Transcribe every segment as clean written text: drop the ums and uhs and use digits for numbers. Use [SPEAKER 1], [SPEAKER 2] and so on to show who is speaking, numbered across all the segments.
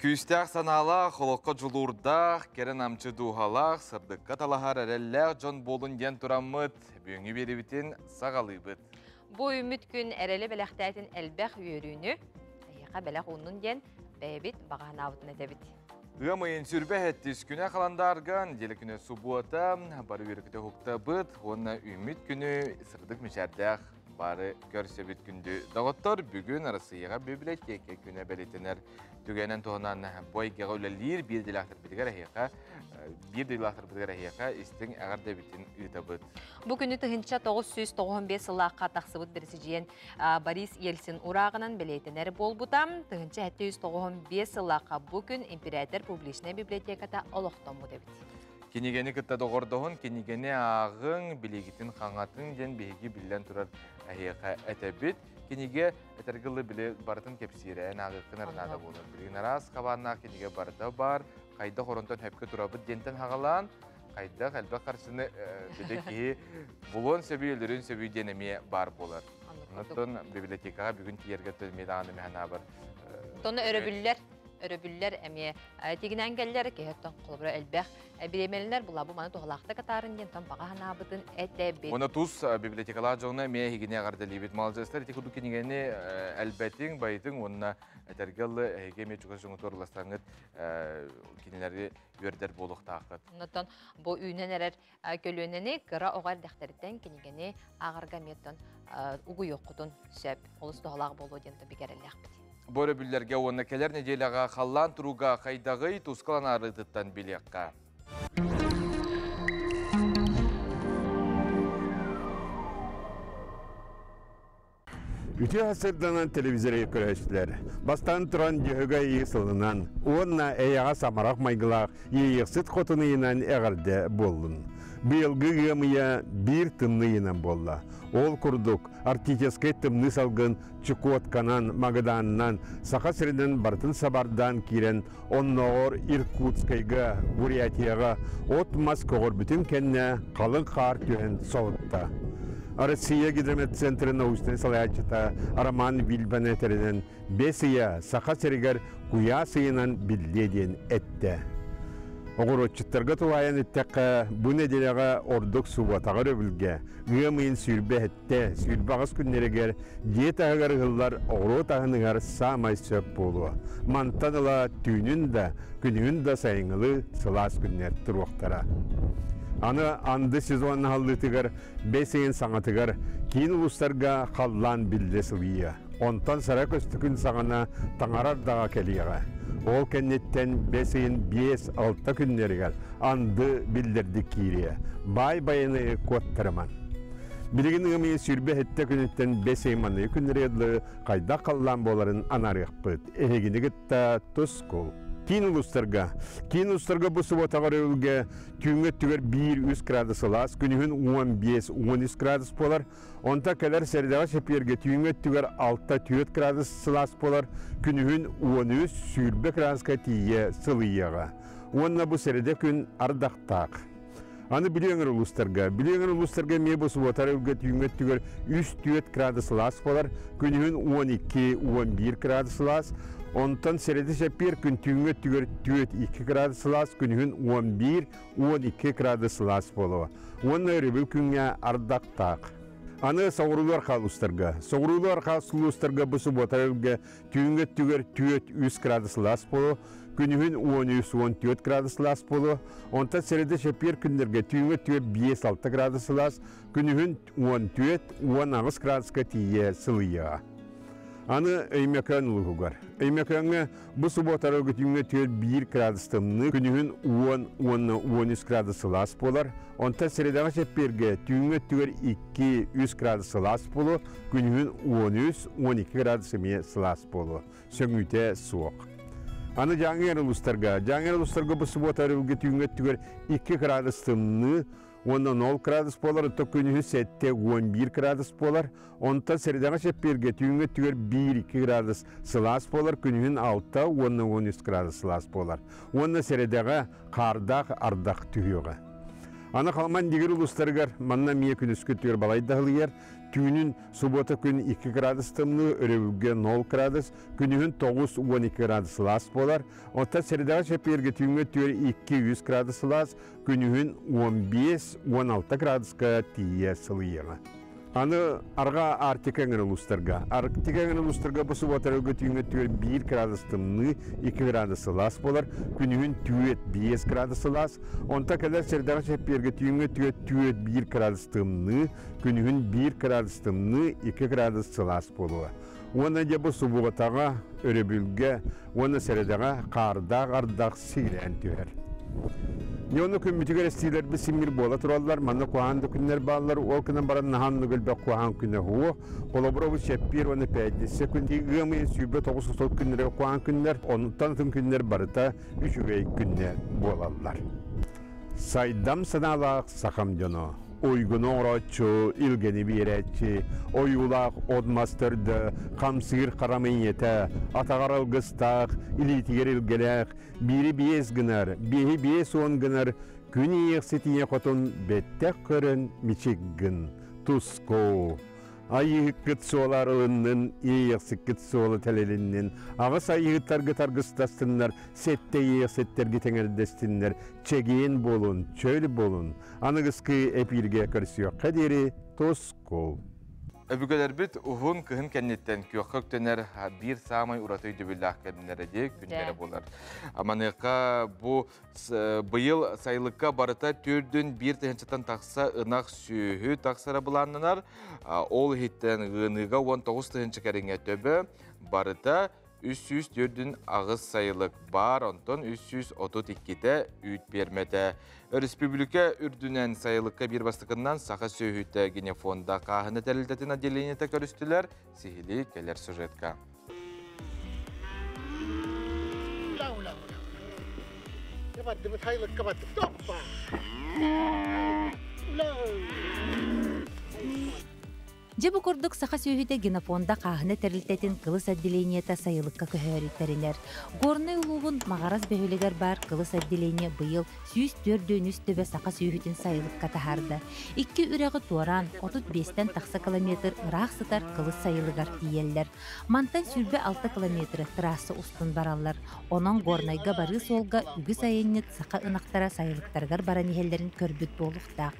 [SPEAKER 1] Күүстээх санаалаах, олоххо дьулуурдаах, кэрэ намчы дууһалаах, сырдыкка талаһар эрэллээх дьон буолун диэн тураммыт, бүгүҥҥү биэриибитин саҕалыыбыт.
[SPEAKER 2] Бу үүммүт күн эрэли бэлэхтээтин элбэх үөрүүнү, эһиэхэ бэлэх ууннун диэн бэйэбит баҕа санаабытын этэбит.
[SPEAKER 1] Ыам ыйын сүрбэ сэттис күнэ халандаарга нэдиэлэ күнэ субуота, бары үөрүкүтэ уһуктабыт уонна үүммүт күнү сырдык мичээрдээх бары көрсөбүт күндү доҕоттор. Бүгүн Арассыыйаҕа библиотека күнэ бэлиэтэнэр түгэнэн туһунан бу эйгэҕэ үлэлиир биир идэлээхтэрбитигэр эһиэхэ биир дойдулаахтарбытыгар эһиэхэ истиҥ эҕэрдэбитин ыытабыт.
[SPEAKER 2] Бу күнү 1995 сыллаахха тахсыбыт бэрэсидьиэн Борис Ельцин урааҕынан бэлиэтэнэр буолбута. 1795 сыллаахха бу күн император публичнай библиотеката олохтоммут эбит.
[SPEAKER 1] Кинигэни кытта доҕордоһун, кинигэни ааҕыҥ, билигитин хаҥатыҥ диэн биһиги биллэн турар эһиэхэ этэбит. Кинигэ этэргэ дылы били барытын кэпсиирэ, эн ааҕыаххын эрэ наада буолар. Билигин араас хабааннаах кинигэ барыта баар, хайдах оронтон сөпкө турабыт диэнтэн хаҕалаан, хайдах элбэх харчыны били киһи булуон сөбүй, өлөрүөн сөбүй диэн эмиэ баар буолар. Оттон библиотекаҕа бүгүн тиийэргэ эмиэ даҕаны мэһэнаабар.
[SPEAKER 2] Тону өрөбүллэр өрөбүллэр эмиэ тигинэн кэллэр киһи оттон холобура элбэх бириэмэлэнэр булабы маны туһалаахтык атаарын диэн тон баҕа санаабытын этэбит.
[SPEAKER 1] Уонна тус библиотекалаах дьоҥно эмиэ эһигини эҕэрдэлиибит. Маладьыастар ити курдук кинигэни элбэтиҥ, байытыҥ уонна этэргэ дылы эһиги эмиэ чугас дьоҥҥутугар ылластаҥҥыт кинилэри үөрдэр буолуохтааххыт.
[SPEAKER 2] Оннуттан бу үүнэн эрэр көлүөнэни кыра оҕо эрдэхтэриттэн кинигэни ааҕарга эмиэ угуйуоххутун сөп. Олус туһалаах буолуо диэн бигэрэллээхпит.
[SPEAKER 1] Бу өрөбүллэргэ уонна кэлэр нэдиэлэҕэ халлаан туруга хайдаҕый тускал анаарыытыттан билиэххэ.
[SPEAKER 3] Үтүө сырданан телевизоры көрөөччүлэр бастаан туран дьөһөгө ыйы сылынан уонна эйэҕэ самарах майгылаах иэйиэхсит хотун ыйынан эҕэрдэ буоллун. Быйылгы ыам ыйа биир тымныы ыйынан буолла. Ол курдук арктическай тымныы салгын Чукотканан, Магаданынан, Саха сиринэн барытын сабардаан киирэн, оннооҕор Иркутскайга, Бурятияҕа от-мас көҕөрбүтүн кэннэ халыҥ хаар түһэн соһутта. Россия гидрометцентрын научнай салайааччыта Роман Вильбан этэринэн, бэс ыйа Саха сиригэр куйаас ыйынан биллиэ диэн эттэ. Оҕуруотчуттарга туһаайан эттэххэ, бу нэдиэлэҕэ ордук субуотаҕа өрөбүлгэ, ыам ыйын 27 28 күннэригэр дьиэ таһыгар ыһыллар оҕуруот аһын ыһар саамай сөп буолуо. Мантан ыла түүнүн да, күнүһүн да сайыҥҥылыы сылаас күннэр туруохтара. Аны анды сезон аһыллыытыгар бэс ыйын саҥатыгар киин улуустарга халлаан биллэ сылыйыа. Онтон сара көстүкүн саҕана таҥарар даҕа кэлиэҕэ. Ол кэнниттэн бэс ыйын 5-6 күннэригэр анды биллэрдик киириэ. Баай байаны куоттарыман. Билигин ыам ыйын 27 күнүттэн бэс ый манныгы күннэригэр дылы хайдах халлаан буоларын анаарыахпыт. Эһигини кытта тускул. Киин улуустарга. Киин улуустарга бу субуотаҕа өрөбүлгэ түүҥҥү өттүгэр 1-3 градус сылаас, күнүһүн 15-13 градус буолар. Онто кэлэр сэрэдэҕэ чэппиэргэ түүҥҥү өттүгэр 6-4 градус сылаас буолар, күнүһүн 13-20 градуска тиийэ сылыйыаҕа. Уонна бу сэрэдэ күн ардахтаах. Аны Бүлүү өҥөр улуустарга. Бүлүү өҥөр улуустарга эмиэ бу субуота өрөбүлгэ түүҥҥү өттүгэр 3-4 градус сылаас буолар, күнүһүн 12-11 градус сылаас. Онтон сэрэдэ чэппиэр күн түүҥҥү өттүгэр 4-2 градус сылаас, күнүһүн 11-12 градус сылаас буолуо. Уонна өрөбүл күҥҥэ ардахтаах. Аны соҕуруулуу архаа улуустарга. Соҕуруулуу архаа улуустарга бу субуота өрөбүлгэ Түүҥҥү өттүгэр 4-3 градус сылаас буолуо, күнүһүн 13-14 градус сылаас буолуо, онтон сэрэдэ чэппиэр күннэргэ түүҥҥү өттүгэр 5-6 градус сылаас, күнүһүн 14-18 градуска тиийэ сылыйыаҕа. Аны Өймөкөөн улууһугар. Өймөкөөҥҥө бу субуотарга түүҥҥү өттүгэр 1 градус тымныы, күнүһүн 10 уонна 13 градус сылаас буолар, онтон сэрэдэҕэ чэппиэргэ түүҥҥү өттүгэр 2-3 градус сылаас буолуо, күнүһүн 13-12 градус эмиэ сылаас буолуо, сөҥүүтэ суох. Аны Дьааҥы улуустарга, Дьааҥы улуустарга бу субуота өрөбүлгэ түүҥҥү өттүгэр 2 градус тымныы уонна 0 градус буолар, оттон күнүһүн 7-11 градус буолар. Онтон сэрэдэҕэ чэппиэргэ түүҥҥү өттүгэр 1-2 градус сылаас буолар, күнүһүн 6 уонна 13 градус сылаас буолар. Уонна сэрэдэҕэ хаардаах ардах түһүөҕэ. Аны Халыман дигир улуустарыгар манна эмиэ күнүскү түөр балайдаһылыйар, түүнүн субуота күн 2 градус тымныы, өрөбүлгэ 0 градус, күнүһүн 9-12 градус сылаас буолар. Оттон сэрэдэҕэ чэппиэргэ түүҥҥэ түөр 2-3 градус сылаас, күнүһүн 15-16 градуска тиийэ сылыйыаҕа. Аны арҕаа Арктика эҥэр улуустарга. Арктика эҥэр улуустарга бу субуота түүҥҥэ түөр 1 градус тымныы, 2 градус сылаас буолар. Күнүһүн түөрт 5 градус сылаас. Онто кэлэр сэрдэҕэ чэппиэргэ түүҥҥэ түөрт түөрт 1 градус тымныы, күнүһүн 1 градус тымныы, 2 градус сылаас буолуо. Уонна дьэ бу субуотаҕа, өрөбүлгэ уонна сэрэдэҕэ хаардаах ардах сиилээн түһэр. Дьону күммүтүгэр эстиилэрбит симмир буола тураллар, манна куһаҕан да күннэр бааллар, ол гынан баран наһаа оннук элбэх куһаҕан күнэ суох. Холобура, бу чэппиэр уонна пээдьиссэ күн ыам ыйын 29 күннэрэ куһаҕан күннэр, онтон атын күннэр барыта үчүгэй күннэр буолаллар. Сайдам санаалаах сахам дьоно, уйгуну оҥорооччу, илгэни биэрээччи, ойуулаах от-мас төрдө, хамсыыр харам ийэтэ, атаҕар алгыстаах, илиитигэр илгэлээх, биири биэс гынар, биэһи 50 гынар, күн иэхсит ийэ хотун бэттэх көрөн мичик гын, тускуу. Айыыһыккыт суола арылыннын, иэйэхсиккит суола тэлэлиннин, аҕыс айыыһыттаргыт аргыстастыннар, сэттэ иэйэхситтэргит эҥэрдэстиннэр, чэгиэн буолун, чөл буолун. Аныгыскы эпииргэ көрсүөххэ диэри тускул.
[SPEAKER 1] Өбүгэлэрбит уһун кыһын кэнниттэн күөххэ үктэнэр биир саамай ураты өйдөбүллээх кэмнэрэ дии күннэрэ буолар. Маныаха бу быйыл сайылыкка барыта төрдүн биир тыһыынчаттан тахса ынах сүөһү тахсара былааннанар. Ол иһиттэн ыаныыга 19 тыһыынча кэриҥэ төбө барыта 304 сайылык баар, онтон 332-тэ үүт пиэрмэтэ. Өрөспүүбүлүкэ үрдүнэн сайылыкка биир бастакыннан Саха сүөһүтэ генефонда хааһына тэрилтэтин отделениета көрүстүлэр. Сиһилии кэлэр сюжетка.
[SPEAKER 2] Дьэ бу курдук саха сүөһүтэ генофонда хааһына тэрилтэтин Кылыс отделениета сайылыкка көһөөрү тэринэр. Горнай улууһун Маҕарас бөһүөлэгэр баар Кылыс отделение быйыл 143 төбө саха сүөһүтүн сайылыкка таһаарда. Икки үрэҕи туораан 35-тэн тахса километр ыраах сытар Кылыс сайылыгар тиийэллэр. Мантан 26 километры трасса устун бараллар. Онон Горнайга барыы суолга үгүс айанньыт саха ынахтара сайылыктарыгар баран иһэллэрин көрбүт буолуохтаах.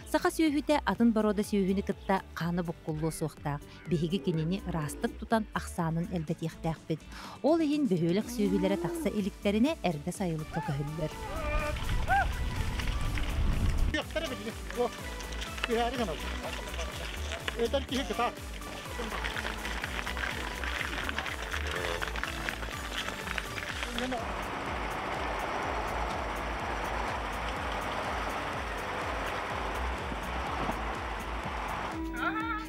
[SPEAKER 2] Саха сүөһүтэ атын боруода сүөһүнү кытта хаана буккуллуо суохтаах. Биһиги кинини ыраастык тутан ахсаанын элбэтиэхтээхпит. Ол иһин бөһүөлэк сүөһүлэрэ тахса иликтэринэ эрдэ сайылыкка көһөллөр.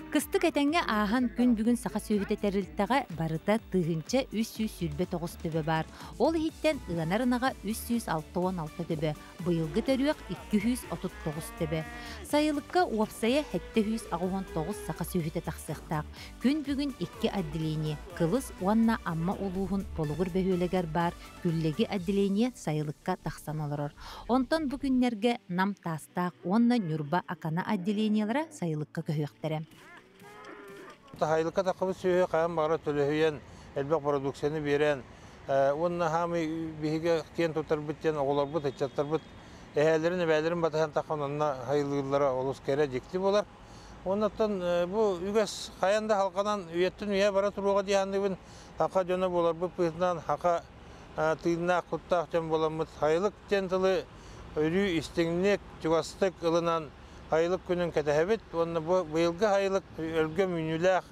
[SPEAKER 2] Кыстык этэҥҥэ ааһан күн бүгүн саха сүөһүтэ тэрилтэҕэ барыта 1329 төбө баар. Ол иһиттэн ыанар ынаҕа 366 төбө, быйылгы төрүөх 239 төбө. Сайылыкка уопсайа 789 саха сүөһүтэ тахсыахтаах. Күн бүгүн икки отделение Кылыс уонна Амма улууһун Болугур бөһүөлэгэр баар Күллэги отделение сайылыкка тахсан олорор. Онтон бу күннэргэ Нам Таастаах уонна Ньурба Акана отделениелара сайылыкка көһүөхтэрэ.
[SPEAKER 4] Сайылыкка таххыбыт сүөһү хаһан баҕарар төлөһүйэн, элбэх продукцияны биэрэн, уонна хаамый биһиги киэн туттарбыт диэн оҕолорбут, ыччаттарбыт эһээлэрин, эбээлэрин батыһан таххан онно сайылыыллара олус кэрэ, дьикти буолар. Оннуттан бу үгэс хайан да халҕанан үйэттэн үйэ бара туруоҕа дии саныыбын. Саха дьоно буоларбыт быһыытынан саха тыыннаах куттаах дьон буоламмыт сайылык диэн тылы өрүү истиҥник, чугастык ылынан сайылык күнүн кэтэһэбит уонна бу быйылгы сайылык өлгөм үүнүүлээх,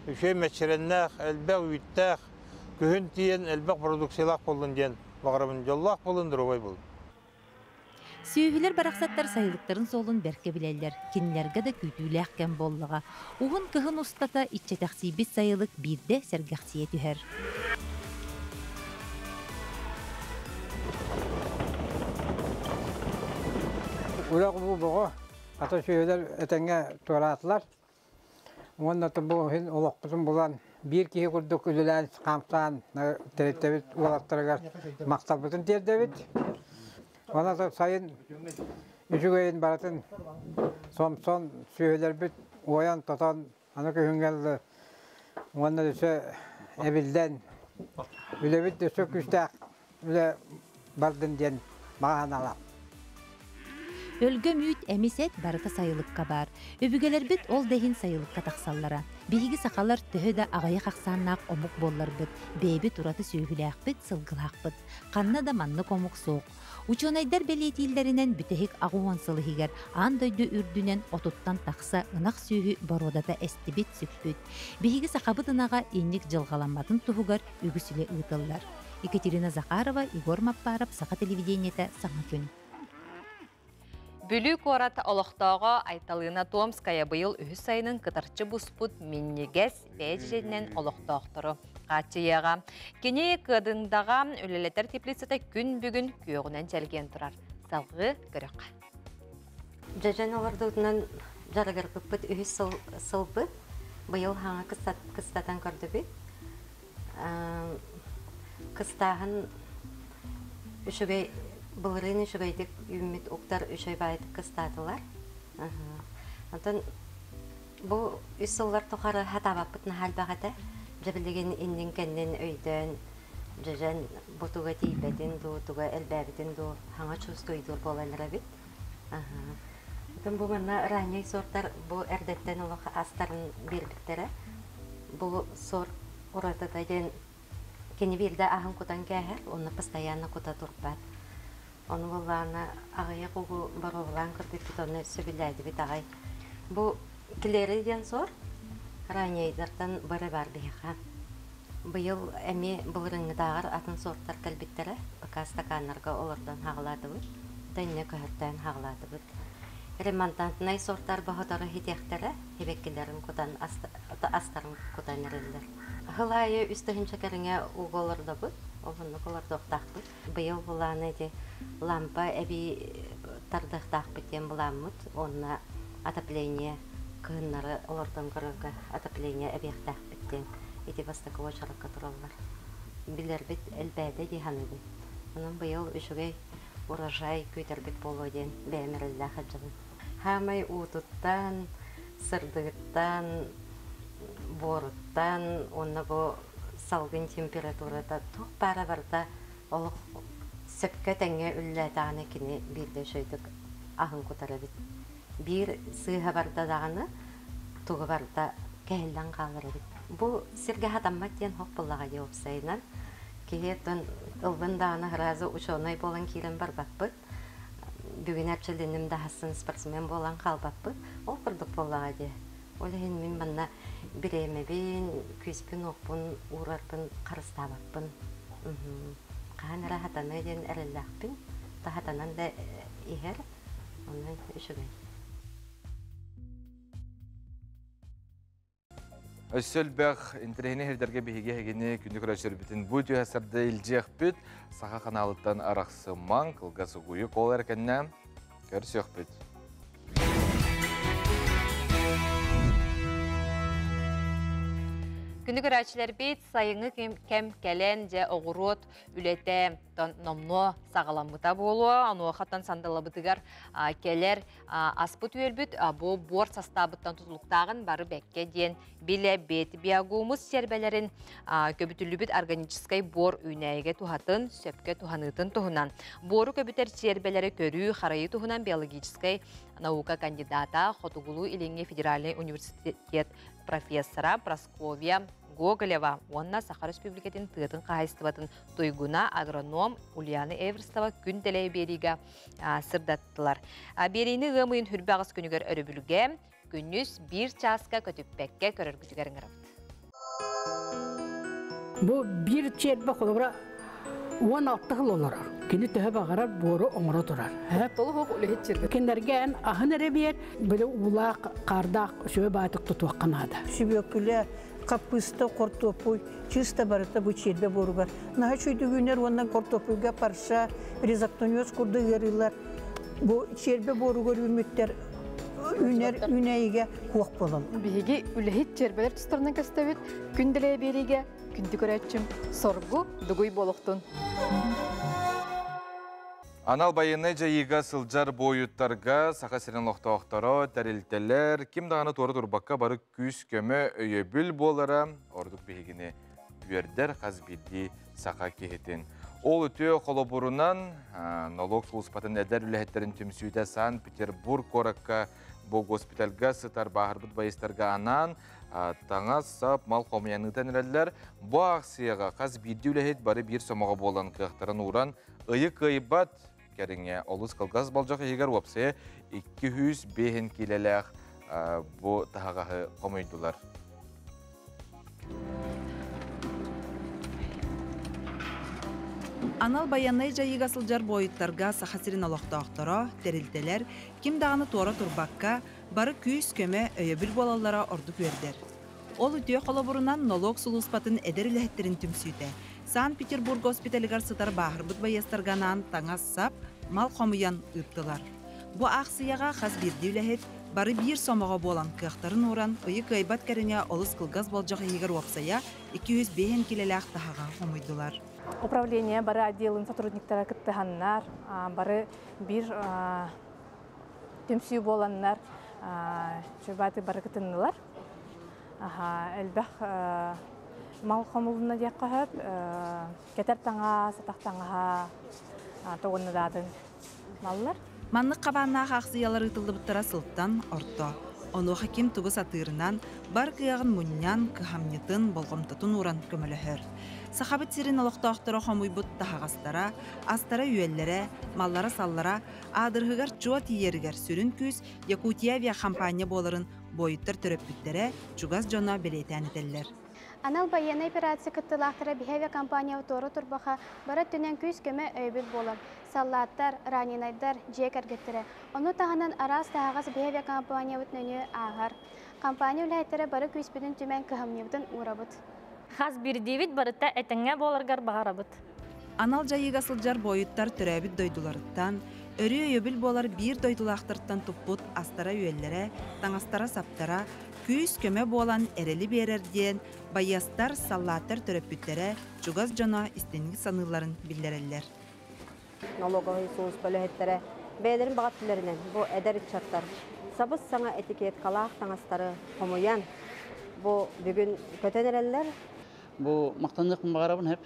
[SPEAKER 4] үчүгэй мэччирэннээх, элбэх үүттээх, күһүн тиийэн элбэх продукциялаах буоллун диэн баҕарабын. Дьоллоох буолун, доруобай буолун.
[SPEAKER 2] Сүөһүлэр барахсаттар сайылыктарын суолун бэркэ билэллэр, кинилэргэ да күүтүүлээх кэм буоллаҕа. Уһун кыһын устата иччэтэхсийбит сайылык биирдэ сэргэхсийэ түһэр.
[SPEAKER 5] Үрэх бу боҕо ата сүөһүлэр этэҥҥэ туораатылар. Уонна бу иһин олохпутун булан биир киһи курдук үлэлээн хаамсаан тэрилтэбит уолаттарыгар махталбытын тиэрдэбит. Онон сайын Үчүгэйин барытын сомсон сүөһүлэрбит уойан тотон аны күһүҥҥэ уонна өссө эбиллэн үлэбит өссө күүстээх үлэ бардын диэн баҕа санаалаах.
[SPEAKER 6] Өлгөм үүт, эмис эт барыта сайылыкка баар. Өбүгэлэрбит ол да иһин сайылыкка тахсаллара. Биһиги сахалар төһө да аҕыйах ахсааннаах омук буолларбыт, бэйэбит ураты сүөһүлээхпит, сылгылаахпыт. Ханна да маннык омук суох. Учуонайдар бэлиэтииллэринэн бүтэһик 80 сыл иһигэр аан дойду үрдүнэн отуттан тахса ынах сүөһү боруодата эстибит, сүппүт. Биһиги сахабыт ынаҕа инник дьылҕаламматын туһугар үгүс үлэ ыытыллар. Екатерина Захарова, Егор Маппаров, Саха телевидениетэ, Саҥа күн.
[SPEAKER 2] Бүлүү куорат олохтооҕо Айталыына Томская быйыл үһүс сайынын кытарчы буспут минньигэс бэйэ дьиэтинэн олохтоохтору хааччыйыаҕа. Кини Кыадыҥдаҕа үлэлэтэр теплицата күн бүгүн күөҕүнэн чэлгиэн турар. Салгыы көрөххө.
[SPEAKER 7] Дьэдьэн олордуутунан дьарыгырбыппыт үһүс сыл сылбыт. Быйыл хаҥа кыстатан көрдүбүт. Кыстааһын үчүгэй былырыын үчүгэйдик үүммүт уктар үчүгэй баайдык кыстаатылар. Онтон бу үс сыллар тухары хатаабаппыт наһаа элбэх этэ. Дьэ билигин иннин-кэннин өйдөөн дьэдьэн бу туга тиийбэтин дуу, туга элбээбитин дуу хаҥа чувствуйдуур буолан эрэбит. Оттон бу манна ранний сортар бу эрдэттэн олох астарын биэрбиттэрэ. Бу сорт уратыта диэн кини биирдэ аһын кутан кээһэр, онно постоянно кута турбат. Ону буоллаҕына аҕыйах угу боруобалаан көрбүппүт, ону сөбүлээтибит аҕай. Бу Клери диэн сорт раннейдартан бары баар биһиэхэ. Быйыл эмиэ былырыыҥҥытааҕар атын сорттар кэлбиттэрэ, пока стаканнарга олордон хаҕылаатыбыт, тэнньэ көһөртөөн хаҕылаатыбыт. Ремонтантнай сортар боһотору хитиэхтэрэ, сибэккилэрин кутан астарын кутан эрэллэр. Сыл аайы үс тыһыынча кэриҥэ ууга олордобут, уһуннук олордуохтаахпыт. Быйыл былааны ити лампа эбии тардыахтаахпыт диэн былааммыт уонна отопление кыһыннары олордон көрөргө отопление эбиэхтээхпит диэн ити бастакы уочаракка тураллар. Билэрбит элбээтэ дии саныыбын. Онон быйыл үчүгэй урожай күүтэрбит буолуо диэн бэйэм эрэллээх сылдьабын. Хаамай уутуттан, сырдыгыттан, буоруттан уонна бу салгын температурата туох баара барыта олох сөпкө тэҥҥэ үллээтэҕинэ кини биирдэ үчүгэйдик аһын кутар эбит. Биир сыыһа барда даҕаны тугу барыта кэһиллэн хаалар эбит. Бу сиргэ хатаммат диэн хоп буоллаҕа дии уопсайынан. Киһи оттон ыллын даҕаны сразу учуонай буолан киирэн барбаппыт. Бүгүн эрчилинним да хасын спортсмен буолан хаалбаппыт. Ол курдук буоллаҕа дии. Ол иһин мин манна бириэмэбин, күүспүн-уохпун уурарбын харыстаабаппын. Хаһан эрэ хатаныа диэн эрэллээхпин. Хатанан да иһэр. Онон үчүгэй.
[SPEAKER 1] Өссө элбэх интэриэһинэй сирдэргэ биһиги эһигини күндү көрөөччүлэрбитин бу түһэ сарда илдьиэхпит. Саха ханаалыттан арахсымаҥ, кылгас угуйук ол эрэ кэннэ көрсүөхпүт.
[SPEAKER 2] Күндү көрөөччүлэрбит, сайыҥҥы кэм кэлэн, дьэ оҕуруот үлэтэ номнуо саҕаламмыта буолуо. Онуохаттан сандалабытыгар кэлэр аспыт-үөлбүт бу буор састаабыттан тутулуктааҕын бары бэккэ диэн билэбит. Биогумус сиэрбэлэрин көбүтүллүбүт органическай буор үүнээйигэ туһатын, сөпкө туһаныытын туһунан буору көбүтэр сиэрбэлэри көрүү, харайыы туһунан биологическай наука кандидата, Хотугулуу-Илиҥҥи федеральнай университет профессора Прасковья Гоголева уонна Саха Республикатын тыатын хаһаайыстыбатын туйгуна агроном Ульяна Эверстова күн дэлэй биэриигэ сырдаттылар. Биэриини ыам ыйын хүрбэ аҕыс күнүгэр өрөбүлгэ күнүс биир чааска көтүппэккэ көрөргүтүгэр ыҥырабыт.
[SPEAKER 8] Бу биир чиэрбэ холобура 16 сыл олорор. Кини төһө баҕарар буору оҥоро турар.
[SPEAKER 9] Толук үлэһит чирбэ.
[SPEAKER 8] Кинилэргэ эн аһын эрэ биэр, били уулаах, хаардаах сүбэ баайтык тутуохха наада.
[SPEAKER 10] Сүбүөкүлэ, хаппыыста, хортуоппуй, чыста барыта бу чиэрбэ буоругар. Наһаа үчүгүйдүк уонна хортуоппуйга парша, ризоктониоз курдук ыарыылар бу чиэрбэ буоругар үүммүттэр үүнэр үүнээйигэ куох болон.
[SPEAKER 9] Биһиги үлэһит чиэрбэлэр тустарынан көстөбүт. Күн дэлэй биэриигэ күндү көрөөччүм соргу дугуй буолуохтун.
[SPEAKER 1] Анал байыаннай дьайыыга сылдьар буойуттарга Саха сирин олохтоохторо, тэрилтэлэр ким даҕаны туора турбакка бары күүс-көмө, өйөбүл буолара ордук биһигини үөрдэр хас биирдии саха киһитин. Ол үтүө холобурунан нолуок сулууспатын эдэр үлэһиттэрин түмсүүтэ Санкт-Петербург куоракка бу госпитальга сытар бааһырбыт байыстарга анаан таҥас-сап, мал хомуйан ыытан эрэллэр. Бу аахсыйаҕа хас биирдии үлэһит бары биир сомоҕо буолан кыахтарын ууран ыйы кыайбат кэриҥэ олус кылгас болдьох иһигэр уопсайа 205 киилэлээх бу таһаҕаһы хомуйдулар.
[SPEAKER 11] Анал байыаннай дьайыыга сылдьар буойуттарга Саха сирин олохтоохторо, тэрилтэлэр ким даҕаны туора турбакка, бары күүс-көмө, өйөбүл буолаллара ордук үөрдэр. Ол үтүө холобурунан нолуок сулууспатын эдэр үлэһиттэрин түмсүүтэ Санкт-Петербург госпиталыгар сытар бааһырбыт байыастарга анаан таҥас-сап, мал хомуйан ыыттылар. Бу аахсыйаҕа хас биирдии үлэһит бары биир сомоҕо буолан кыахтарын ууран, ыйы кыайбат кэриҥэ олус кылгас болдьох иһигэр уопсайа 205 килэлээх таһаҕаһы хомуйдулар.
[SPEAKER 12] Управление бары отделын сотрудниктара кыттыһаннар, бары биир түмсүү буоланнар чубаты бары кытыннылар. Элбэх мал хомулунна диэххэ сөп. Кэтэр таҥас, атах таҥаһа тоҕуннадаатын маллар.
[SPEAKER 11] Маннык хабааннаах аахсыйалар ыытыллыбыттара сылтан орто. Онуоха ким тугу сатыырынан, бар кыаҕын мунньан, кыһамньытын, болҕомтотун ууран көмөлөһөр. Сахабыт сирин олохтоохторо хомуйбут таһаҕастара, астара-үөллэрэ, маллара-саллара аадырыһыгар чуо тиийэригэр сүрүн күүс Якутия авиахампаанньа буоларын буойуттар төрөппүттэрэ, чугас дьоно бэлиэтээн этэллэр.
[SPEAKER 13] Анал байыаннай операция кыттыылаахтара биһи авиакомпания туора турбаха бары өттүнэн күүс-көмө өйөбүл буолар. Саллааттар, раненайдар, дьиэ кэргэттэрэ. Ону таһынан араас таһаҕас биһи авиакомпаниябыт нөҥүө ааһар. Компания үлэһиттэрэ бары күүспүтүн түмэн кыһамньыбытын уурабыт.
[SPEAKER 14] Хас биирдиибит барыта этэҥҥэ буоларгар баҕарабыт.
[SPEAKER 11] Анал дьайыыга сылдьар буойуттар төрөөбүт дойдуларыттан, өрүү өйөбүл буолар биир дойдулаахтартан туппут астара-үөллэрэ, таҥастара-саптара күүс-көмө буолан эрэли биэрэр диэн байыастар, саллааттар төрөппүттэрэ, чугас дьоно истиҥник саныылларын биллэрэллэр.
[SPEAKER 7] Налоговай сулууспа үлэһиттэрэ бэйэлэрин баҕа өттүлэринэн бу эдэр ыччаттар сабыс-саҥа этикеткалаах таҥастары хомуйан бу бүгүн көтөн эрэллэр.
[SPEAKER 15] Бу махтаныахпын баҕарабын хэп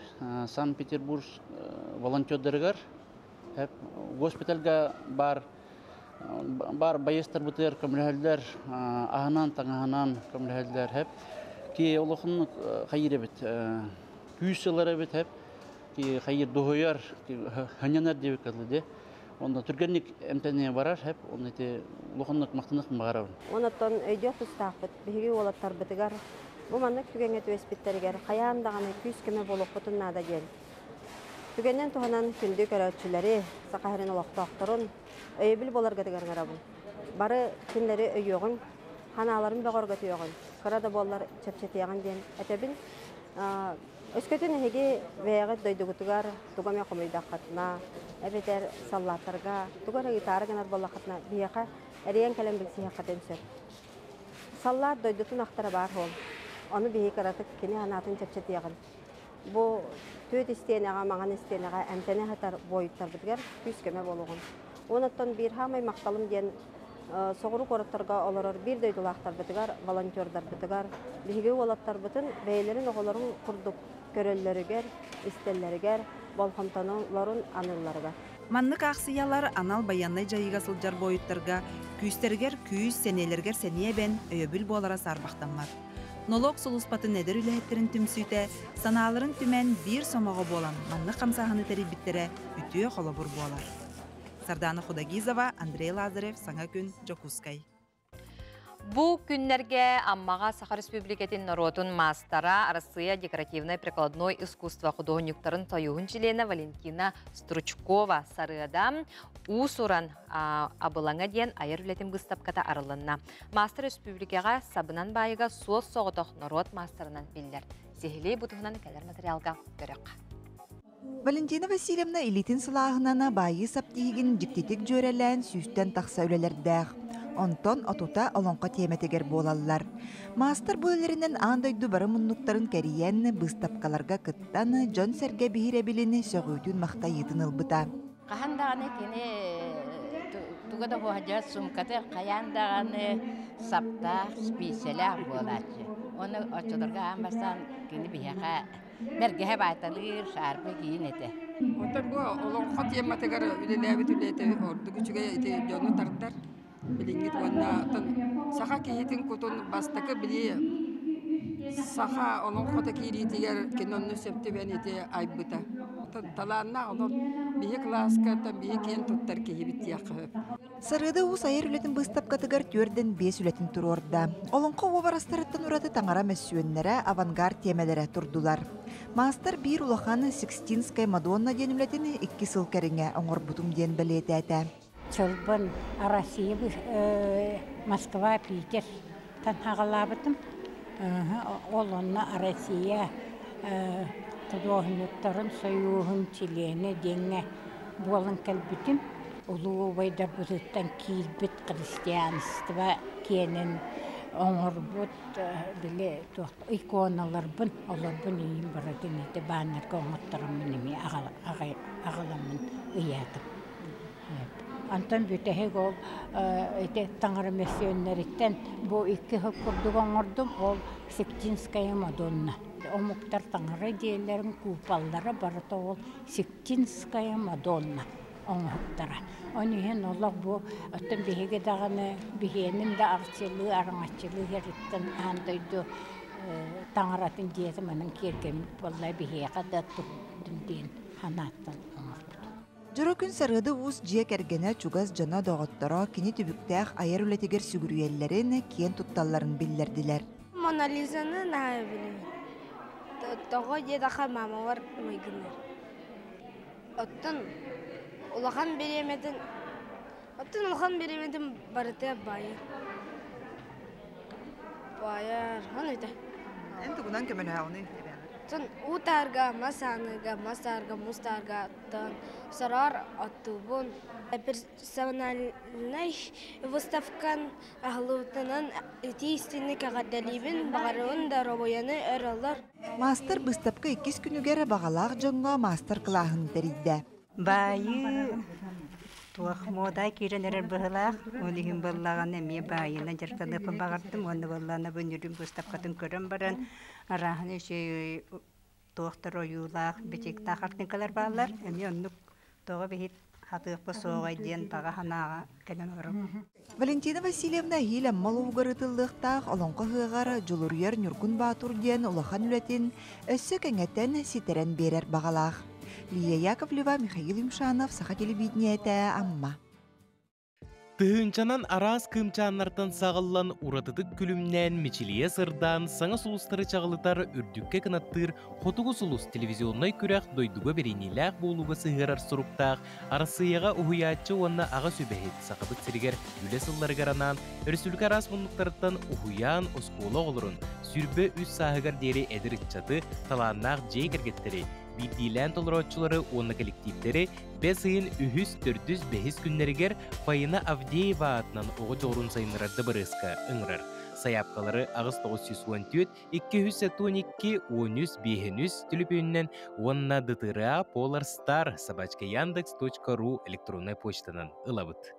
[SPEAKER 15] Санкт-Петербург волонтердарыгар хэп госпитальга бар бар байыастарбытыгар көмөлөһөллөр, аһынан, таҥаһынан көмөлөһөллөр хэп ки олохун хайыр эбит күүс ылар эбит хэп ки хайыр дуһуйар ханньанар диэбит кылы де онно түргэнник эмтэнэ барар хэп онно ити улаханнык махтаныахпын баҕарабын.
[SPEAKER 7] Онон өйдүөх тустаахпыт биһиги уолаттарбытыгар бу маннык түгэҥҥэ түбэспиттэригэр хайаан даҕаны күүс-көмө буолуохпутун наада диэн. Түгэнинэн туһанан күндү көрөөччүлэри, Саха сирин олохтоохторун өйөбүл буоларгытыгар ыҥырабын. Бары кинилэри өйүөҕүҥ, санааларын бөҕөргөтүөҕүҥ, кыра да буоллар чэпчэтиэҕин диэн этэбин. Өскөтүн эһиги бэйэҕит дойдугутугар тугу эмэ хомуйдаххытына, эбэтэр саллааттарга тугу эрэ ыытаары гынар буоллаххытына, биһиэхэ эрийэн кэлэн билсиһиэххитин сөп. Саллаат дойдутун ахтара баар суол. Ону биһиги кыратык кини санаатын чэпчэтиэҕин. Бу түөт истиэнэҕэ, маҥан истиэнэҕэ эмтэнэ сытар буойуттарбытыгар күүс-көмө буолуоҕун. Уонуттан биир саамай махталым диэн соҕуруу куораттарга олорор биир дойдулаахтарбытыгар, волонтердарбытыгар, биһиги уолаттарбытын бэйэлэрин оҕолорун курдук көрөллөрүгэр, истэллэригэр, болҕомтолорун аныылларыгар.
[SPEAKER 11] Маннык аахсыйалар анал байыаннай дьайыыга сылдьар буойуттарга күүстэригэр күүс, сэниэлэригэр сэниэ эбэн, өйөбүл буолара саарбахтаммат. Нолуок сулууспатын эдэр үлэһиттэрин түмсүүтэ санааларын түмэн биир сомоҕо буолан маннык хамсааһыны тэрийбиттэрэ үтүө холобур буолар. Сардана Худогизова, Андрей Лазарев, Саҥа күн, Дьокуускай.
[SPEAKER 2] Бу күннэргэ Аммаҕа Саха Республикатын норуотун маастара, Арассыыйа декоративнай-прикладной искусство худуоһунньуктарын союһун чилиэнэ Валентина Стручкова Сарыада уус-уран абылаҥа диэн айар үлэтин быыстапката арылынна. Маастар республикаҕа сабынан баайыга суос соҕотох норуот маастарынан биллэр. Сиһилии бу туһунан кэлэр материалга көрөх.
[SPEAKER 16] Валентина Васильевна илиитин сылааһынан баайыы сап тиһигин дьиктитик дьүөрэлээн сүүстэн тахса үлэлэрдээх. Онтон отута олоҥхо тиэмэтигэр буолаллар. Маастар бу үлэлэринэн аан дойду бары муннуктарын кэрийэн, быыстапкаларга кыттан, дьон-сэргэ биһирэбилин, сөҕүүтүн-махтайыытын ылбыта.
[SPEAKER 17] Хаһан даҕаны кини туга да буоһадьа суумката хайаан даҕаны саптаах, спиисэлээх буолааччы. Уонна оччолорго аан бастаан кини биһиэхэ бэргэһэ баайталыыр, шаарпа киин этэ.
[SPEAKER 18] Оттон бу олоҥхо тематыгар үлэлээбит үлэтэ ордук үчүгэй ити дьону тардар. Билиҥҥит уонна оттон саха киһитин кутун бастакы били саха олоҥхото киириитигэр кини онно сөп түбэн ити айбыта. Талааннаах олор биһи кылааска биһи киэн туттар киһибит диэххэ сөп.
[SPEAKER 16] Сарыада Уус айар үлэтин быыстапкатыгар түөрдэн биэс үлэтин туруорда. Олоҥхо уобарастарыттан ураты таҥара мөссүөннэрэ, авангард тиэмэлэрэ турдулар. Маастар биир улахан Сикстинская Мадонна диэн үлэтин икки сыл кэриҥэ оҥорбутум диэн бэлиэтээтэ.
[SPEAKER 19] Чолбон Россия Москва, Питер хаҕалаабытым. Ол онно Россия худуоһунньуктарын сойууһун чилиэнэ диэҥҥэ буолан кэлбитим. Улуу убайдарбытыттан киирбит христианство киэнин оҥорбут били туох иконаларбын олорбун иин барытын ити бааннарга оҥоттороммун эмиэ аҕаламмын ыйаатым. Онтон бүтэһик ол ити таҥара мөссүөннэриттэн бу икки сыл курдук оҥордум. Ол Сектинская Мадонна. Омуктар таҥара дьиэлэрин куупаллара барыта ол Сектинская Мадонна оҥоһуктара. Ол иһин олох бу оттон биһиги даҕаны биһиэнин да арчылыы, араҥаччылыы иһэриттэн аан дойду таҥаратын дьиэтэ манан киэргэммит буолла биһиэхэ да туттун диэн санааттан оҥорбутум.
[SPEAKER 16] Дьоро күн Сарыада Уус дьиэ кэргэнэ, чугас дьоно, доҕотторо кини түбүктээх айар үлэтигэр сүгүрүйэллэрин, киэн тутталларын биллэрдилэр.
[SPEAKER 20] Мона Лизаны наһаа билэбин. Тоҕо диэтэххэ маамалар майгыннар. Оттон улахан бириэмэтин оттон улахан бириэмэтин барыта баайар. Баайар, аны этэ.
[SPEAKER 16] Эн тугунан көмөлөһөҕүнүй?
[SPEAKER 20] Оттон уу таарга, мас ааныга, мас таарга, муус таарга оттон сороор оттуубун. Персональнай выставкан аһылыбытынан итии истиҥник эҕэрдэлиибин, баҕарабын доруобуйаны өр олор.
[SPEAKER 16] Маастар быыстапка иккис күнүгэр баҕалаах дьоҥҥо маастар-кылааһын тэрийдэ.
[SPEAKER 21] Баайыы туох муода киирэн эрэр быһыылаах. Ол иһин буоллаҕына эмиэ баайынан дьарыктаныахпын баҕардым уонна буоллаҕына бу нүрүн быыстапкатын көрөн баран арааһын үчүгэй туохтар ойуулаах, бичиктаах артыҥкалар бааллар. Эмиэ оннук тоҕо биһит хатыахпыт суоҕай диэн баҕа санааҕа кэлэн олоробун.
[SPEAKER 16] Валентина Васильевна эһиил Амма улууһугар ыытыллыахтаах Олоҥхо ыһыаҕар Дьулуруйар Ньургун Баатур диэн улахан үлэтин өссө кэҥэтэн, ситэрэн биэрэр баҕалаах. Лия Яковлева, Михаил Юмшанов, Саха телевидениетэ, Амма.
[SPEAKER 22] Тыһыынчанан араас кыымчааннартан саҕыллан уратытык күлүмнээн мичилийэ сырдаан саҥа сулустары чаҕылытар үрдүккэ кынаттыыр Хотугу сулус телевизионнай күрэх дойдуга бэриниилээх буолууга сыһыарар суруктаах Арассыыйаҕа уһуйааччы уонна аҕа сүбэһит Сахабыт сиригэр үлэ сылларыгар анаан өрөспүүбүлүкэ араас муннуктарыттан уһуйаан оскуола оҕолорун 23 сааһыгар диэри эдэр ыччаты, талааннаах дьиэ кэргэттэри, биирдиилээн толорооччулары уонна кэлэктииптэри бэс ыйын үһүс, төрдүс, бэһис күннэригэр Фаина Авдеева аатынан оҕо дьоҕурун сайыннарар дыбарыаска ыҥырар. Сайаапкалары 8914 212 13 5 түлүпүөнүнэн уонна ДТРА Polar Star собачка Яндекс.ру электроннай почтанан ылабыт.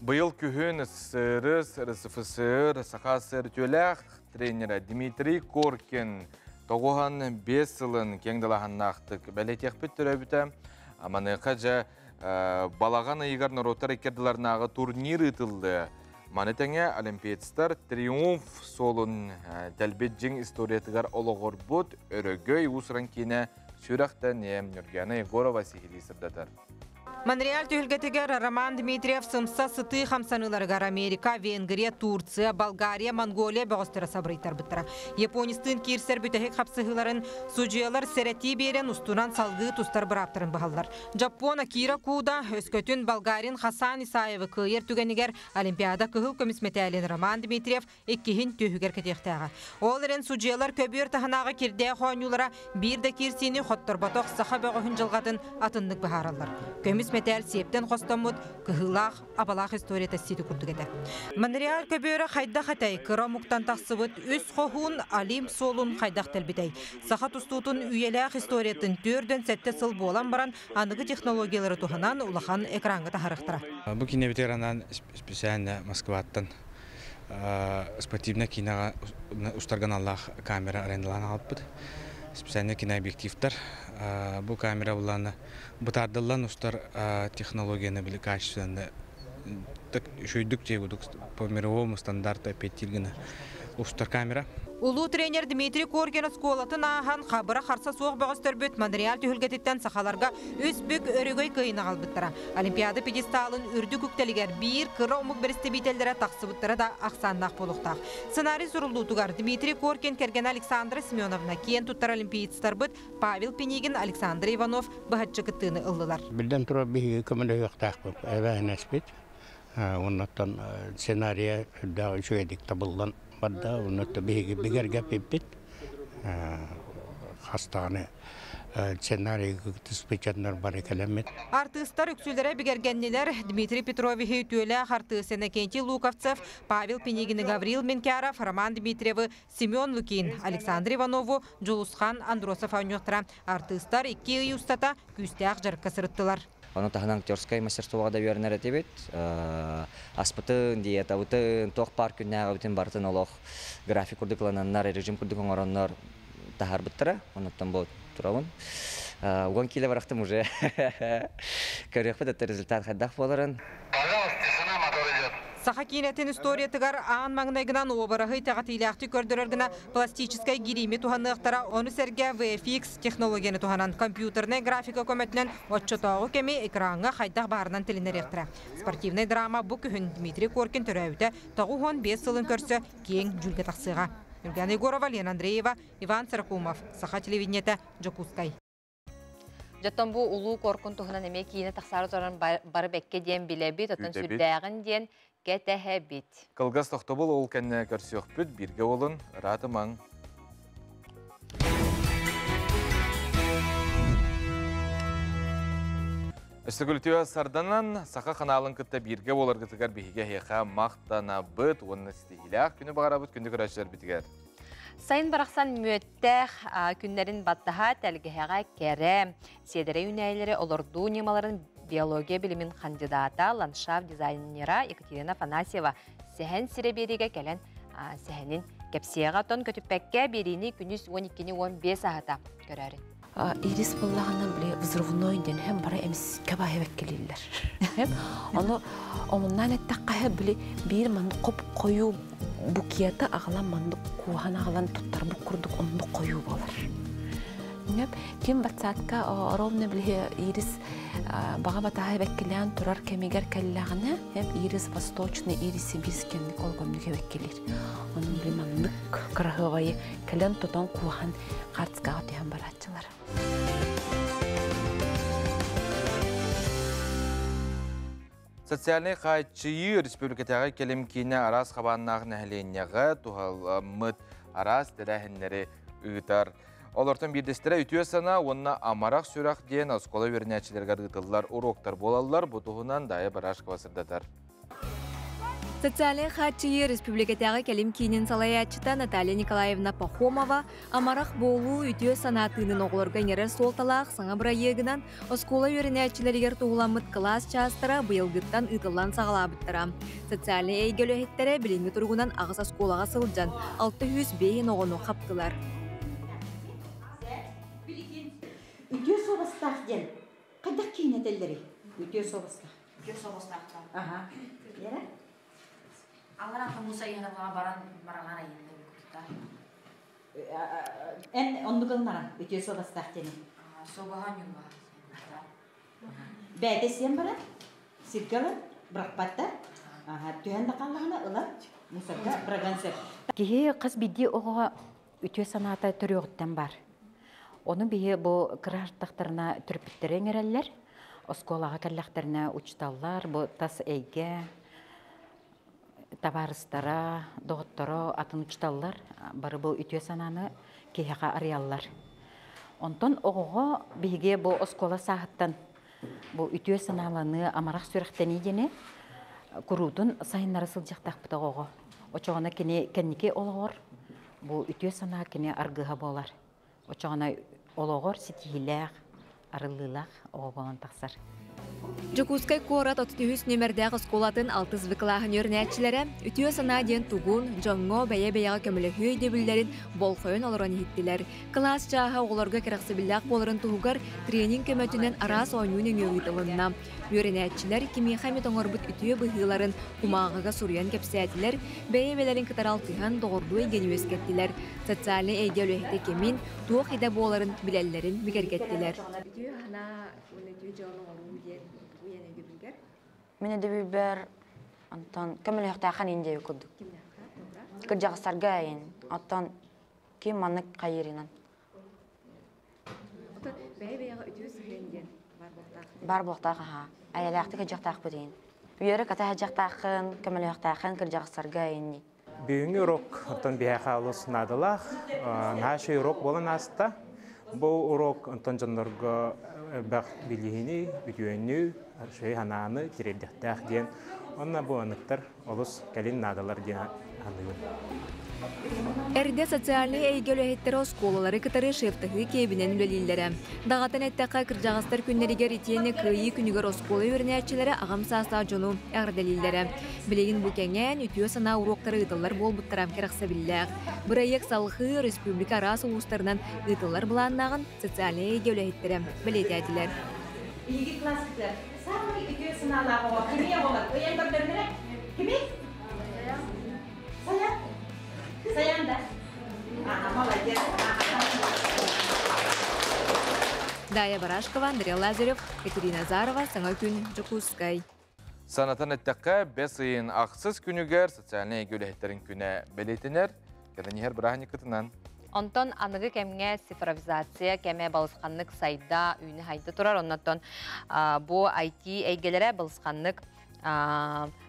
[SPEAKER 1] Быйыл күһүн СССР, РСФСР, Саха СССР үтүөлээх тренерэ Дмитрий Коркин тоҕуһан биэс сылын киэҥ далааһыннаахтык бэлиэтиэхпит төрөөбүтэ. Маныаха дьэ балаҕан ыйыгар норуоттар иккердиларнааҕы турнир ыытыллыа. Маны тэҥэ олимпиецтар триумф суолун тэлбит дьиҥ историятыгар олоҕурбут Өрөгөй уус-уран киинэ сүрэхтэн Ньургиана Егорова сиһилии сырдатар.
[SPEAKER 23] Монреаль түһүлгэтигэр Роман Дмитриев сымса сытыы хамсаныыларыгар Америка, Венгрия, Турция, Болгария, Монголия бөҕөстөрө сабырыйтарбыттара. Японистыын киирсэр бүтэһик хапсыһыыларын судьуйалар сэрэтии биэрэн устунан салгыы тустар бырааптарын быһаллар. Дьоппуон Акира Куда өскөтүн болгарин Хасан Исаевы кыайар түгэнигэр Олимпиада кыһыл көмүс мэтээлин Роман Дмитриев иккиһин түөһүгэр кэтиэхтээҕэ. Ол эрэн судьуйалар көбүөр таһынааҕы кирдээх оонньуулара биир да киирсиини хотторботох саха бөҕөһүн дьылҕатын атыннык быһаараллар. Көмүс көмүс мэтээл сиэптэн хостоммут кыһыылаах, абалаах историята сити курдук этэ. Монреаль көбүөрэ хайдах этэй, кыра омуктан тахсыбыт үс хоһуун Олимп суолун хайдах тэлбитэй? Саха тустуутун үйэлээх историятын 47 сыл буолан баран аныгы технологиялары туһанан улахан экраҥҥа таһаарыахтара.
[SPEAKER 3] Бу киинэбитигэр анаан специально Москваттан спортивнай киинэҕэ устарга аналлаах камера арендалаан аҕалбыт. Специальный кинообъективтар. Бу камера булааны бытаардыллан устар технологияны били качественно үчүгүйдүк диэбудук по мировому стандарту эппиэттиир гына устар камера.
[SPEAKER 23] Улуу тренер Дмитрий Коркин оскуолатын ааһан хабыра харса суох бөҕөстөрбүт Монреаль түһүлгэтиттэн сахаларга үс бүк өрөгөй кыайыыны аҕалбыттара. Олимпиада пьедесталын үрдүк үктэлигэр биир кыра омук бэрэстэбиитэллэрэ тахсыбыттара да ахсааннаах буолуохтаах. Сценарий суруллуутугар Дмитрий Коркин кэргэнэ Александра Семеновна киэн туттар олимпиецтарбыт Павел Пинигин, Александр Иванов быһаччы кыттыыны ыллылар.
[SPEAKER 4] Биллэн турар, биһиги көмөлөһүөхтээхпит, эбээһинэспит. Оннуттан сценарийа сүрдээх үчүгэйдик табыллан барда. Оннуттан биһиги бигэргэппиппит. Хас даҕаны сценарийга кыттыспыт бары кэлэммит.
[SPEAKER 23] Артыыстар үксүлэрэ бигэргэннилэр. Дмитрий Петровиһы үтүөлээх артыыс Иннокентий Луковцев, Павел Пинигин, Гаврил Менкяров, Роман Дмитриевы, Семен Лукин, Александр Иванову, Дьулусхан Андросов оонньуохтара. Артыыстар икки ый устата күүстээх дьарыкка сырыттылар.
[SPEAKER 5] Ону таһынан актерскай мастерствоҕа да үөрэнэр этибит. Аспытын, диетабытын, туох баар күннээҕибитин барытын олох график курдук ылананнар, режим курдук оҥороннор таһаарбыттара. Онуттан бу турабын. Уон киилэ барахтым уже. Көрүөхпүт это результат хайдах буоларын.
[SPEAKER 23] Саха киинэтин историятыгар аан маҥнайгынан уобараһы итэҕэтиилээхтик көрдөрөр гына пластическай гириими туһаныахтара, ону сэргэ VFX технологияны туһанан компьютернай графика көмөтүнэн оччотооҕу кэми экраҥҥа хайдах баарынан тилиннэриэхтэрэ. Спортивнай драма бу күһүн Дмитрий Коркин төрөөбүтэ 95 сылын көрсө киэҥ дьүүлгэ тахсыаҕа. Юлиана Егорова, Лена Андреева, Иван Сорокумов, Саха телевидениетэ, Дьокуускай.
[SPEAKER 2] Дьоттон бу улуу Коркун туһунан эмиэ киинэ тахсаары туран бары бэккэ диэн билэбит, оттон сүрдээҕин диэн кэтэһэбит.
[SPEAKER 1] Кылгас тохтобул ол кэннэ көрсүөхпүт, бииргэ буолун, ыраатымаҥ. Өстөгүлүтүө сарданан саха ханаалын кытта бииргэ буоларгытыгар биһиги эһиэхэ махтанабыт уонна ситиһиилээх күнү баҕарабыт күндү көрөөччүлэрбитигэр.
[SPEAKER 2] Сайын барахсан мүөттээх күннэрин баттаһа тэлгэһэҕэ кэрэ, сиэдэрэй үүнээйилэри олордуу ньымаларын биология билимин хандьыдаата, ландшафт дизайнера Екатерина Афанасьева сэһэн сирэ биэриигэ кэлэн сэһэнин кэпсиэҕэ. Оттон көтүппэккэ биэриини күнүс 12-15 аһата көрөөрүн.
[SPEAKER 24] Ирис буоллаҕына били взрывной диэн һэм бары эмискэ баайа бэккэлииллэр. Ону омуннаан эттэххэ били биир маннык хоп хойуу букета аҕалан маннык кууһан аҕалан туттарбыт курдук оннук хойуу буолар. Ким батсаатка ровно били ирис баҕа батааһы бэккилээн турар кэмигэр кэллэҕинэ ирис восточный, ирис сибирский ол гомнук эбэккилиир. Онун били маннык кыраһыабайы кэлэн тутан кууһан хаартыскаҕа түһэн барааччылар.
[SPEAKER 1] Социальнай хааччыйыы республикатааҕы кэлим киинэ араас хабааннаах нэһилиэнньэҕэ туһаламмыт араас тэрээһиннэри ыытар. Олортон биирдэстэрэ үтүө санаа уонна амарах сүрэх диэн оскуола үөрэнээччилэригэр ыытыллар уруоктар буолаллар. Бу туһунан Дайа Барашкова сырдатар.
[SPEAKER 25] Социальнай хааччыйыы республикатааҕы кэлим киинин салайааччыта Наталья Николаевна Пахомова амарах буолуу үтүө санаа тыынын оҕолорго иҥэрэр суолталаах саҥа бырайыагынан оскуола үөрэнээччилэригэр туһуламмыт кылаас чаастара быйылгыттан ыытыллан саҕалаабыттара. Социальнай эйгэ үлэһиттэрэ билиҥҥи туругунан аҕыс оскуолаҕа сылдьан 605 оҕону хаптылар.
[SPEAKER 26] Үтүө суобастаах диэн хайдах киинэтэллэрий? Үтүө суобастаах.
[SPEAKER 27] Үтүө суобастаахтар.
[SPEAKER 26] Аха. Яра?
[SPEAKER 27] Аллара хомуса иһэн баран баранар айынны кутта.
[SPEAKER 26] Эн оннук ылынаҕын үтүө суобастаах диэни.
[SPEAKER 27] Суобаһа ньуга.
[SPEAKER 26] Бэйэтэ сиэн баран, сиргэ ылан, бырахпат да. Аха, түһэн да хааллаҕына ылан, мусорга быраган сөп. Киһи хас биирдии оҕоҕо үтүө санаата төрүөҕүттэн бар. Ону биһи бу кыра артахтарына төрөппүттэрэ иҥэрэллэр. Оскуолаҕа кэллэхтэринэ учууталлар, бу тас эйгэ табаарыстара, доҕотторо, атын учууталлар бары бу үтүө санааны киһиэхэ арыйаллар. Онтон оҕоҕо биһиги бу оскуола сааһыттан Бу үтүө санааланыы, амарах сүрэхтэнии диэни куруутун сайыннара сылдьыахтаахпыт оҕоҕо. Очоҕуна кини кэнники олоҕор бу үтүө санаа кини аргыһа буолар. Очоҕуна олоҕор ситиһиилээх, арыллыылаах оҕо буолан тахсар.
[SPEAKER 25] Дьокуускай куорат 33 нүөмэрдээх оскуолатын алтыс кылааһын үөрэнээччилэрэ үтүө санаа диэн тугун, дьоҥҥо бэйэ-бэйэҕэ көмөлөһүү өйдөбүллэрин болҕойон олорон иһиттилэр. Кылаас чааһа оҕолорго кэрэхсэбиллээх буоларын туһугар тренинг көмөтүнэн араас оонньуу нөҥүө ыытылынна. Үөрэнээччилэр кимиэхэ эмит оҥорбут үтүө быһыыларын кумааҕыга суруйан кэпсээтилэр, бэйэ-бэйэлэрин кытары алтыһан доҕордуу эйгэни үөскэттилэр, социальнай эйгэ үлэһитэ кимин, туох идэ буоларын билэллэрин бигэргэттилэр.
[SPEAKER 6] Үтүө санаа уонна үтүө дьон оҥоруу диэн уйан өйдөбүлгэр?
[SPEAKER 27] Мин өйдөбүлбэр онтон көмөлөһүөхтээххин иин диэбит курдук. Кырдьаҕастарга эйин. Оттон ким маннык хайыырынан.
[SPEAKER 6] Бэйэ-бэйэҕэ үтүө сыһыан диэн баар буолуохтаах.
[SPEAKER 27] Баар буолуохтаах аһаа. Айалаахтык сылдьыахтаахпыт иин. Үөрэ ката сылдьыахтааххын, көмөлөһүөхтээххин кырдьаҕастарга эйинни.
[SPEAKER 8] Бүгүҥҥү урок оттон биһиэхэ олус наадалаах. Наһаа үчүгэй урок буолан ааста. Бу урок онтон дьоннорго элбэх билиини, үтүөнү, үчүгэй санааны тириэрдиэхтээх диэн. Онно бу аныктар олус кэлин наадалар диэн саныыбын.
[SPEAKER 25] Эрдэ социальнай эйгэ үлэһиттэрэ оскуолалары кытары шефтаһыы киэбинэн үлэлииллэрэ. Даҕатан эттэххэ, кырдьаҕастар күннэригэр итиэннэ Кыайыы күнүгэр оскуола үөрэнээччилэрэ аҕам саастаах дьону эҕэрдэлииллэрэ. Билигин бу кэҥээн, үтүө санаа уруоктара ыытыллар буолбуттара кэрэхсэбиллээх. Бырайыак салҕыы республика араас улуустарынан ыытыллар былааннааҕын социальнай эйгэ үлэһиттэрэ бэлиэтээтилэр.
[SPEAKER 9] Биһиги класспытыгар саамай үтүө санаалаах оҕо кими оҕолор ыйан көрдөрүнэрэ? Кими? Саян. Саян да? Ага, молодец.
[SPEAKER 25] Дая Барашкова, Андрей Лазарев, Екатерина Азарова, Саҥа күн, Дьокуускай.
[SPEAKER 1] Санатан эттэххэ, бэс ыйын ахсыс күнүгэр социальнай эйгэ үлэһиттэрин күнэ бэлиэтэнэр. Кэлэн иһэр бырааһынньыккытынан.
[SPEAKER 2] Онтон аныгы кэмҥэ цифровизация кэмэ балысханнык сайда, үүнэ-хайда турар. Оннотон бу IT эйгэлэрэ балысханнык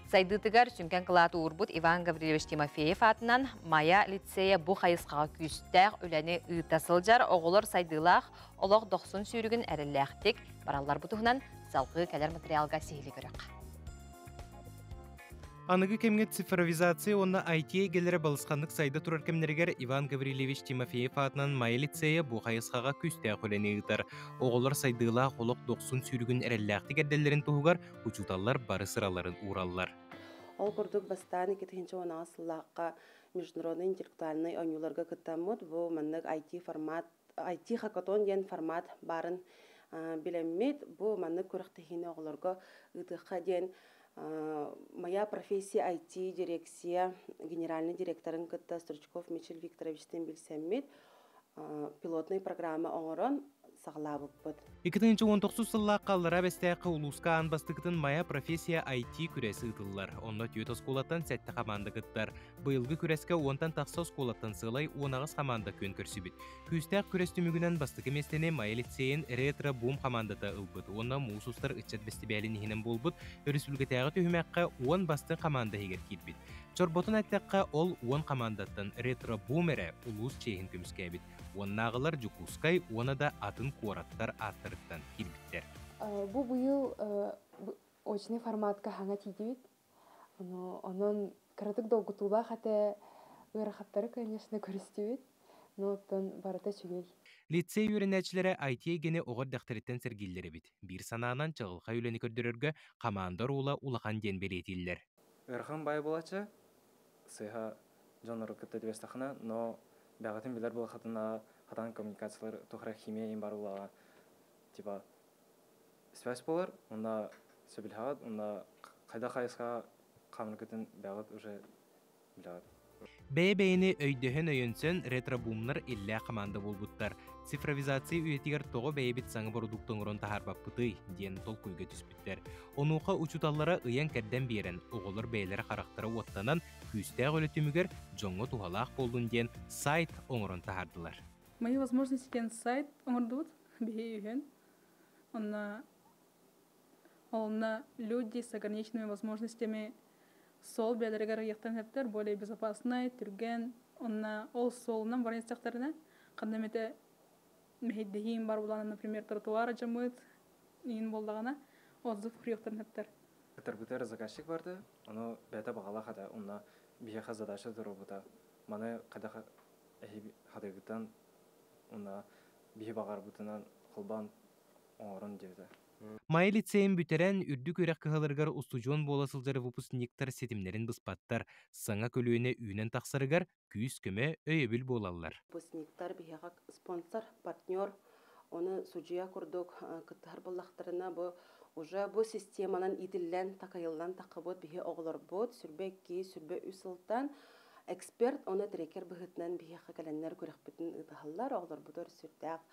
[SPEAKER 2] сайдыытыгар сүҥкэн кылаат уурбут Иван Гаврильевич Тимофеев аатынан Майа лицейэ бу хайысхаҕа күүстээх үлэни ыыта сылдьар. Оҕолор сайдыылаах олох дохсун сүүрүгүн эрэллээхтик бараллар. Бу туһунан салгыы кэлэр материалга сиһили көрүөххэ.
[SPEAKER 22] Аныгы кэмҥэ цифровизация уонна IT эйгэлэрэ балысханнык сайда турар кэмнэригэр Иван Гаврильевич Тимофеев аатынан Майа лицейэ бу хайысхаҕа күүстээх үлэни ыытар. Оҕолор сайдыылаах олох дохсун сүүрүгүн эрэллээхтик эрдэллэрин туһугар учууталлар бары сыраларын уураллар.
[SPEAKER 10] Ол курдук бастаан 2016 сыллаахха международный интеллектуальнай оонньууларга кыттаммыт бу маннык IT формат IT хакатон диэн формат баарын билэммит бу маннык күрэхтэһиини оҕолорго ыытыахха диэн Моя профессия IT дирекция генеральный директорын кытта Стручков Мичил Викторовичтыын билсэммит пилотный программа оҥорон саҕалаабыппыт.
[SPEAKER 22] 2019 сыллаахха Аллараа Бэстээххэ улууска аан бастакытын Моя профессия IT күрэс ыытыллар. Онно түөрт оскуолаттан сэттэ хамаанда кыттар. Быйылгы күрэскэ уонтан тахса оскуолаттан сыалай 18 хамаанда күөн көрсүбүт. Күүстээх күрэс түмүгүнэн бастакы миэстэни Майа лицейин ретро-бум хамаандата ылбыт уонна муус устар ыччат бэстибээлин иһинэн буолбут өрөспүүбүлүкэтээҕи түһүмэххэ 10 бастыҥ хамаанда иһигэр киирбит. Чорботун эттэххэ, ол 10 хамаандаттан ретро-бум эрэ улуус чиэһин көмүскээбит. Уоннааҕылар Дьокуускай уонна да атын куораттар ааттарыттан киирбиттэр.
[SPEAKER 12] Бу быйыл очный форматка хаҥа тиийдибит. Онон кыратык долгутуулаах этэ, ыарахаттары, конечно, көрүстүбүт. Но оттон барыта үчүгэй.
[SPEAKER 22] Лицей үөрэнээччилэрэ IT эйгэни оҕо эрдэхтэриттэн сэргииллэр эбит. Биир санаанан чаҕылхай үлэни көрдөрөргө хамаанда оруола улахан диэн бэлиэтииллэр.
[SPEAKER 13] Ыарахан баай буолааччы, сыыһа дьоннору кытта түбэстэххинэ, но бэҕэтин билэр буолаххытына хатан коммуникациялар туох эрэ химия иһин баар буоллаҕа типа связь буолар, онно сөбүлэһэҕит, онно хайдах хайысха хаамыргытын бэҕит уже билэҕит.
[SPEAKER 22] Бэйэ-бэйэни өйдөһөн-өйөнсөн ретро-бумнар иллээх хамаанда буолбуттар. Цифровизация үйэтигэр тоҕо бэйэбит саҥа бородуукта оҥорон таһаарбаппытый диэн толкуйга түспүттэр. Онуоха учууталлара ыйан-кэрдэн биэрэн, оҕолор бэйэлэрэ харахтара уоттанан, күүстээх үлэ түмүгэр дьоҥҥо туһалаах буоллун диэн сайт оҥорон таһаардылар.
[SPEAKER 14] Мои возможности диэн сайт оҥордубут биһи үһүн. Онно онно люди с ограниченными возможностями суол бэйэлэригэр ыйыахтан сөптөр, более безопасный, түргэн. Онно ол суолунан баран истэхтэринэ, ханна эмэтэ мэһэйдэһиим бар булаана, например, тротуар дьаммыт иин буоллаҕына, отзыв хуруйуохтарын сөптөр.
[SPEAKER 13] Кытарбытыгар заказчик барды, ону бэйэтэ баҕалаах этэ, онно биһиэхэ задача туруорбута. Маны хайдах эһиги хатыгыттан уонна биһи баҕарбытынан холбоон оҥорон диэбитэ.
[SPEAKER 22] Майа лицейин бүтэрэн, үрдүк үөрэх кыһаларыгар устудьуон буола сылдьар выпускниктар ситимнэрин быспаттар, саҥа көлүөнэ үүнэн тахсарыгар күүс-көмө, өйөбүл буолаллар.
[SPEAKER 10] Выпускниктар биһиэхэ спонсор, партнер, оны судьуйа курдук кыттыһар буоллахтарына, бу уже бу системанан иитиллэн, такайыллан таххыбыт биһи оҕолорбут сүрбэ икки, сүрбэ үс сылтан эксперт, оны трекер быһыытынан биһиэхэ кэлэннэр күрэхпитин ыытыһаллар, оҕолорбутугар сүрдээх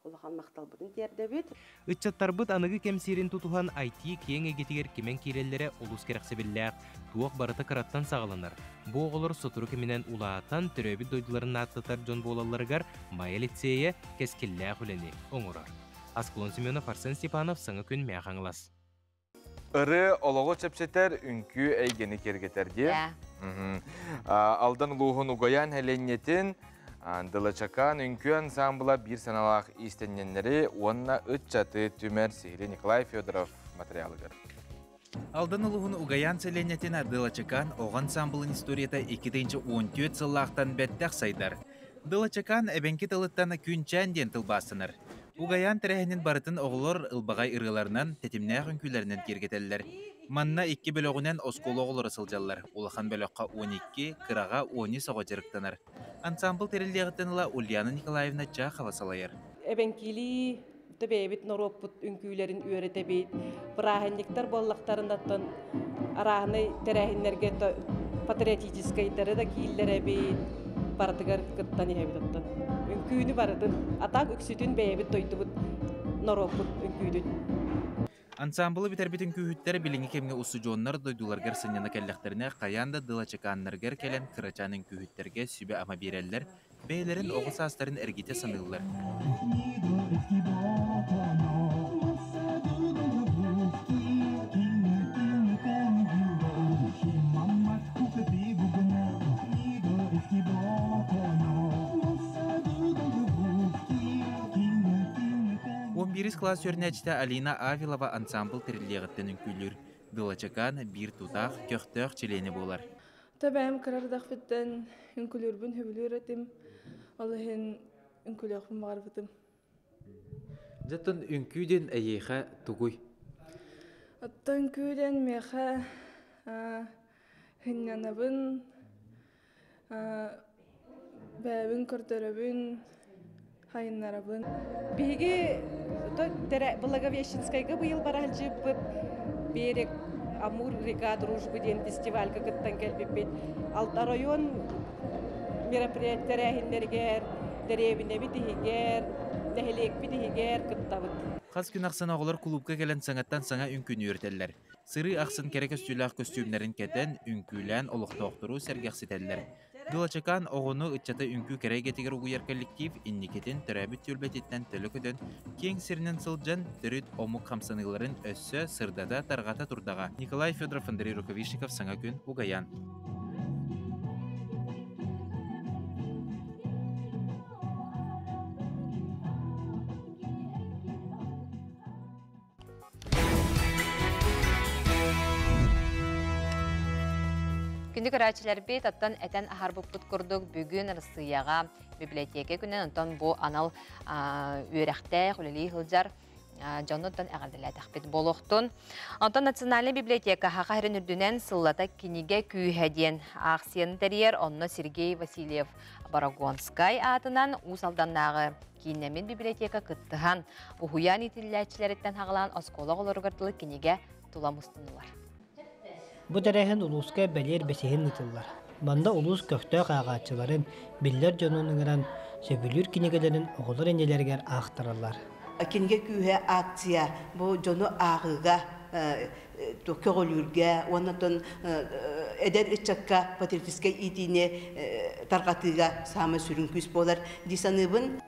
[SPEAKER 10] улахан махталбытын тиэрдэбит.
[SPEAKER 22] Ыччаттарбыт аныгы кэм сиэрин тутуһан IT киэҥ эйгэтигэр кимэн киирэллэрэ олус кэрэхсэбиллээх. Туох барыта кыраттан саҕаланар. Бу оҕолор сотору кэминэн улаатан, төрөөбүт дойдуларын ааттатар дьон буолалларыгар Майа лицейэ кэскиллээх үлэни оҥорор. Аскалон Семенов, Арсен Степанов, Саҥа күн Мэҥэ Хаҥалас.
[SPEAKER 1] Ырыа олоҕу чэпчэтэр, үҥкүү эйгэни киэргэтэр диye. Алдан улууһун Угаян Хеленнетин Дылачакаан үҥкүү ансаамбыла биир санаалаах иистэнньэннэри уонна ыччаты түмэр сиһили Николай Федоров материалыгар.
[SPEAKER 7] Алдан улууһун Угаян сэлиэнньэтин Дылачакаан оҕо ансаамбылын историята 2014 сыллаахтан бэттэх сайдар. Дылачакаан эбэҥки тылыттан күнчээн диэн тылбаастанар. Угайаан тэрээһинин барытын оҕолор ылбаҕай ырыаларынан, тэтимнээх үҥкүүлэринэн киэргэтэллэр. Манна икки бөлөҕүнэн оскуола оҕолоро сылдьаллар. Улахан бөлөххө 12, кыраҕа 13 оҕо дьарыктанар. Ансаамбыл тэриллиэҕиттэн ыла Ульяна Николаевна Чахова салайар.
[SPEAKER 16] Эбэҥкилии бэйэбит норуоппут үҥкүүлэрин үөрэтэбит. Бырааһынньыктар буоллахтарынаттан арааһынай тэрээһиннэргэ патриотическайдары да кииллэрэбит, барытыгар кыттан иһэбит оттон. Үҥкүүнү барытын, атак үксүтүн бэйэбит дойдубут норуоппут үҥкүүтүн.
[SPEAKER 7] Ансаамбылы бүтэрбит үҥкүүһүттэр билиҥҥи кэмҥэ устудьуоннар дойдуларыгар сынньана кэллэхтэринэ хайаан да дылачакааннарыгар кэлэн кырачаан үҥкүүһүттэргэ сүбэ-ама биэрэллэр, бэйэлэрин оҕо саастарын эргитэ саныыллар. Он биирис кылаас үөрэнээччитэ Алина Авилова ансаамбыл тэриллиэҕиттэн үҥкүүлүүр. Дылачакаан биир тутаах, көхтөөх чилиэнэ буолар.
[SPEAKER 11] Төбөм кырардахпыттан үҥкүлүүрбүн сөбүлүүр этим. Ол иһин үҥкүлүөхпүн баҕарбытым.
[SPEAKER 7] Дьэ, үҥкүү диэн эйиэхэ тугуй?
[SPEAKER 11] Оттон үҥкүү диэн миэхэ сынньанабын, бэйэбин көрдөрөбүн, хайыннарабын.
[SPEAKER 16] Биһиги Благовещенскайга быйыл бара сылдьыбыппыт Берег Амур река дружбы диэн фестивальга кыттан кэлбиппит. Алта район мероприятие тэрээһиннэригэр, дэриэбинэбит иһигэр, нэһилиэкпит иһигэр кыттабыт.
[SPEAKER 7] Хас күн ахсын оҕолор кулуупка кэлэн саҥаттан саҥа үҥкүүнү үөрэтэллэр. Сырыы ахсын кэрэ көстүүлээх көстүүмнэрин кэтэн, үҥкүүлээн олохтоохтору сэргэхситэллэр. Дылачакаан оҕону ыччаты үҥкүү кэрэ эйгэтигэр угуйар коллектив инникитин төрөөбүт түөлбэтиттэн төлө көтөн, киэҥ сиринэн сылдьан, төрүт омук хамсаныыларын өссө сырдата, тарҕата турдаҕа. Николай Федоров, Андрей Рукавишников, Саҥа күн, Угаян.
[SPEAKER 2] Күндү көрөөччүлэрбит, оттон этэн аһарбыппыт курдук бүгүн Арассыыйаҕа библиотека күнүн, онтон бу анал үөрэхтээх, үлэлии сылдьар дьонуттан эҕэрдэлээтэхпит буолуохтун. Онтон Национальнай библиотека Саха сирин үрдүнэн сыллата кинигэ күүһэ диэн аахсыйаны тэрийэр. Онно Сергей Васильев Борогонскай аатынан Уус Алданнааҕы кииннэммит библиотека кыттыһан, уһуйаан иитиллээччилэриттэн хаҕалаан оскуола оҕолоругар дылы кинигэ тула мустунулар.
[SPEAKER 15] Бу тэрээһин улууска бэлиэр бэсиһин ыытыллар. Манна улуус көхтөөх ааҕааччыларын, биллэр дьонун ыҥыран, сөбүлүүр кинигэлэрин оҕолор иннилэригэр аахтараллар.
[SPEAKER 17] Кинигэ күүһэ акция бу дьону ааҕыыга көҕүлүүргэ уонна эдэр ыччакка патриотическай иитиини тарҕатыыга саамай сүрүн күүс буолар дии саныыбын.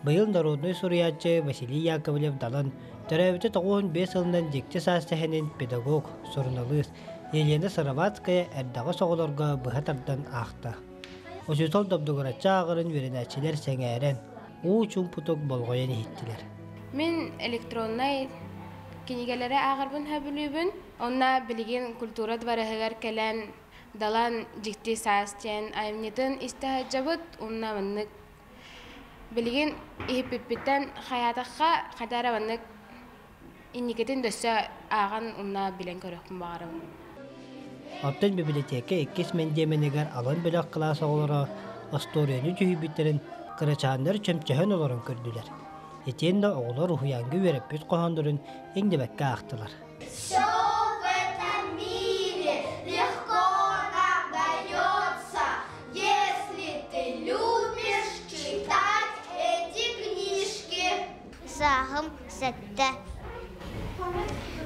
[SPEAKER 15] Быйыл народнай суруйааччы Василий Яковлев Далан төрөөбүтэ 95 сылынан дьикти саас сэһэнин педагог, суруналыыс Елена Сыроватская эрдэҕэс оҕолорго быһа тардан аахта. Учуутал добдугураччы ааҕарын үөрэнээччилэр сэҥээрэн, уу чуумпутук болҕойон иһиттилэр.
[SPEAKER 6] Мин электроннай Кинигэлэри ааҕарбын сөбүлүүбүн. Онно билигин культура дворыһыгар кэлэн Далан Дьикти саас диэн айымньытын истэ сылдьабыт. Уонна маннык билигин иһиппиппиттэн хайаатахха хайда эрэ маннык инникитин дөссө ааҕан уонна билэн көрүөхпүн баҕарабын.
[SPEAKER 15] Оттон библиотека иккис мэндиэмэнигэр алын бөлөх кылаас оҕолоро остуоруйаны дьүһүйбүттэрин кырачааннар чөмчөһөн олорон көрдүлэр. Итиэннэ оҕолор уһуйааҥҥа үөрэппит хоһооннорун иҥнибэккэ аахтылар.
[SPEAKER 3] Все в этом мире легко нам дается, если ты любишь читать эти книжки.
[SPEAKER 4] Сааһым сэттэ.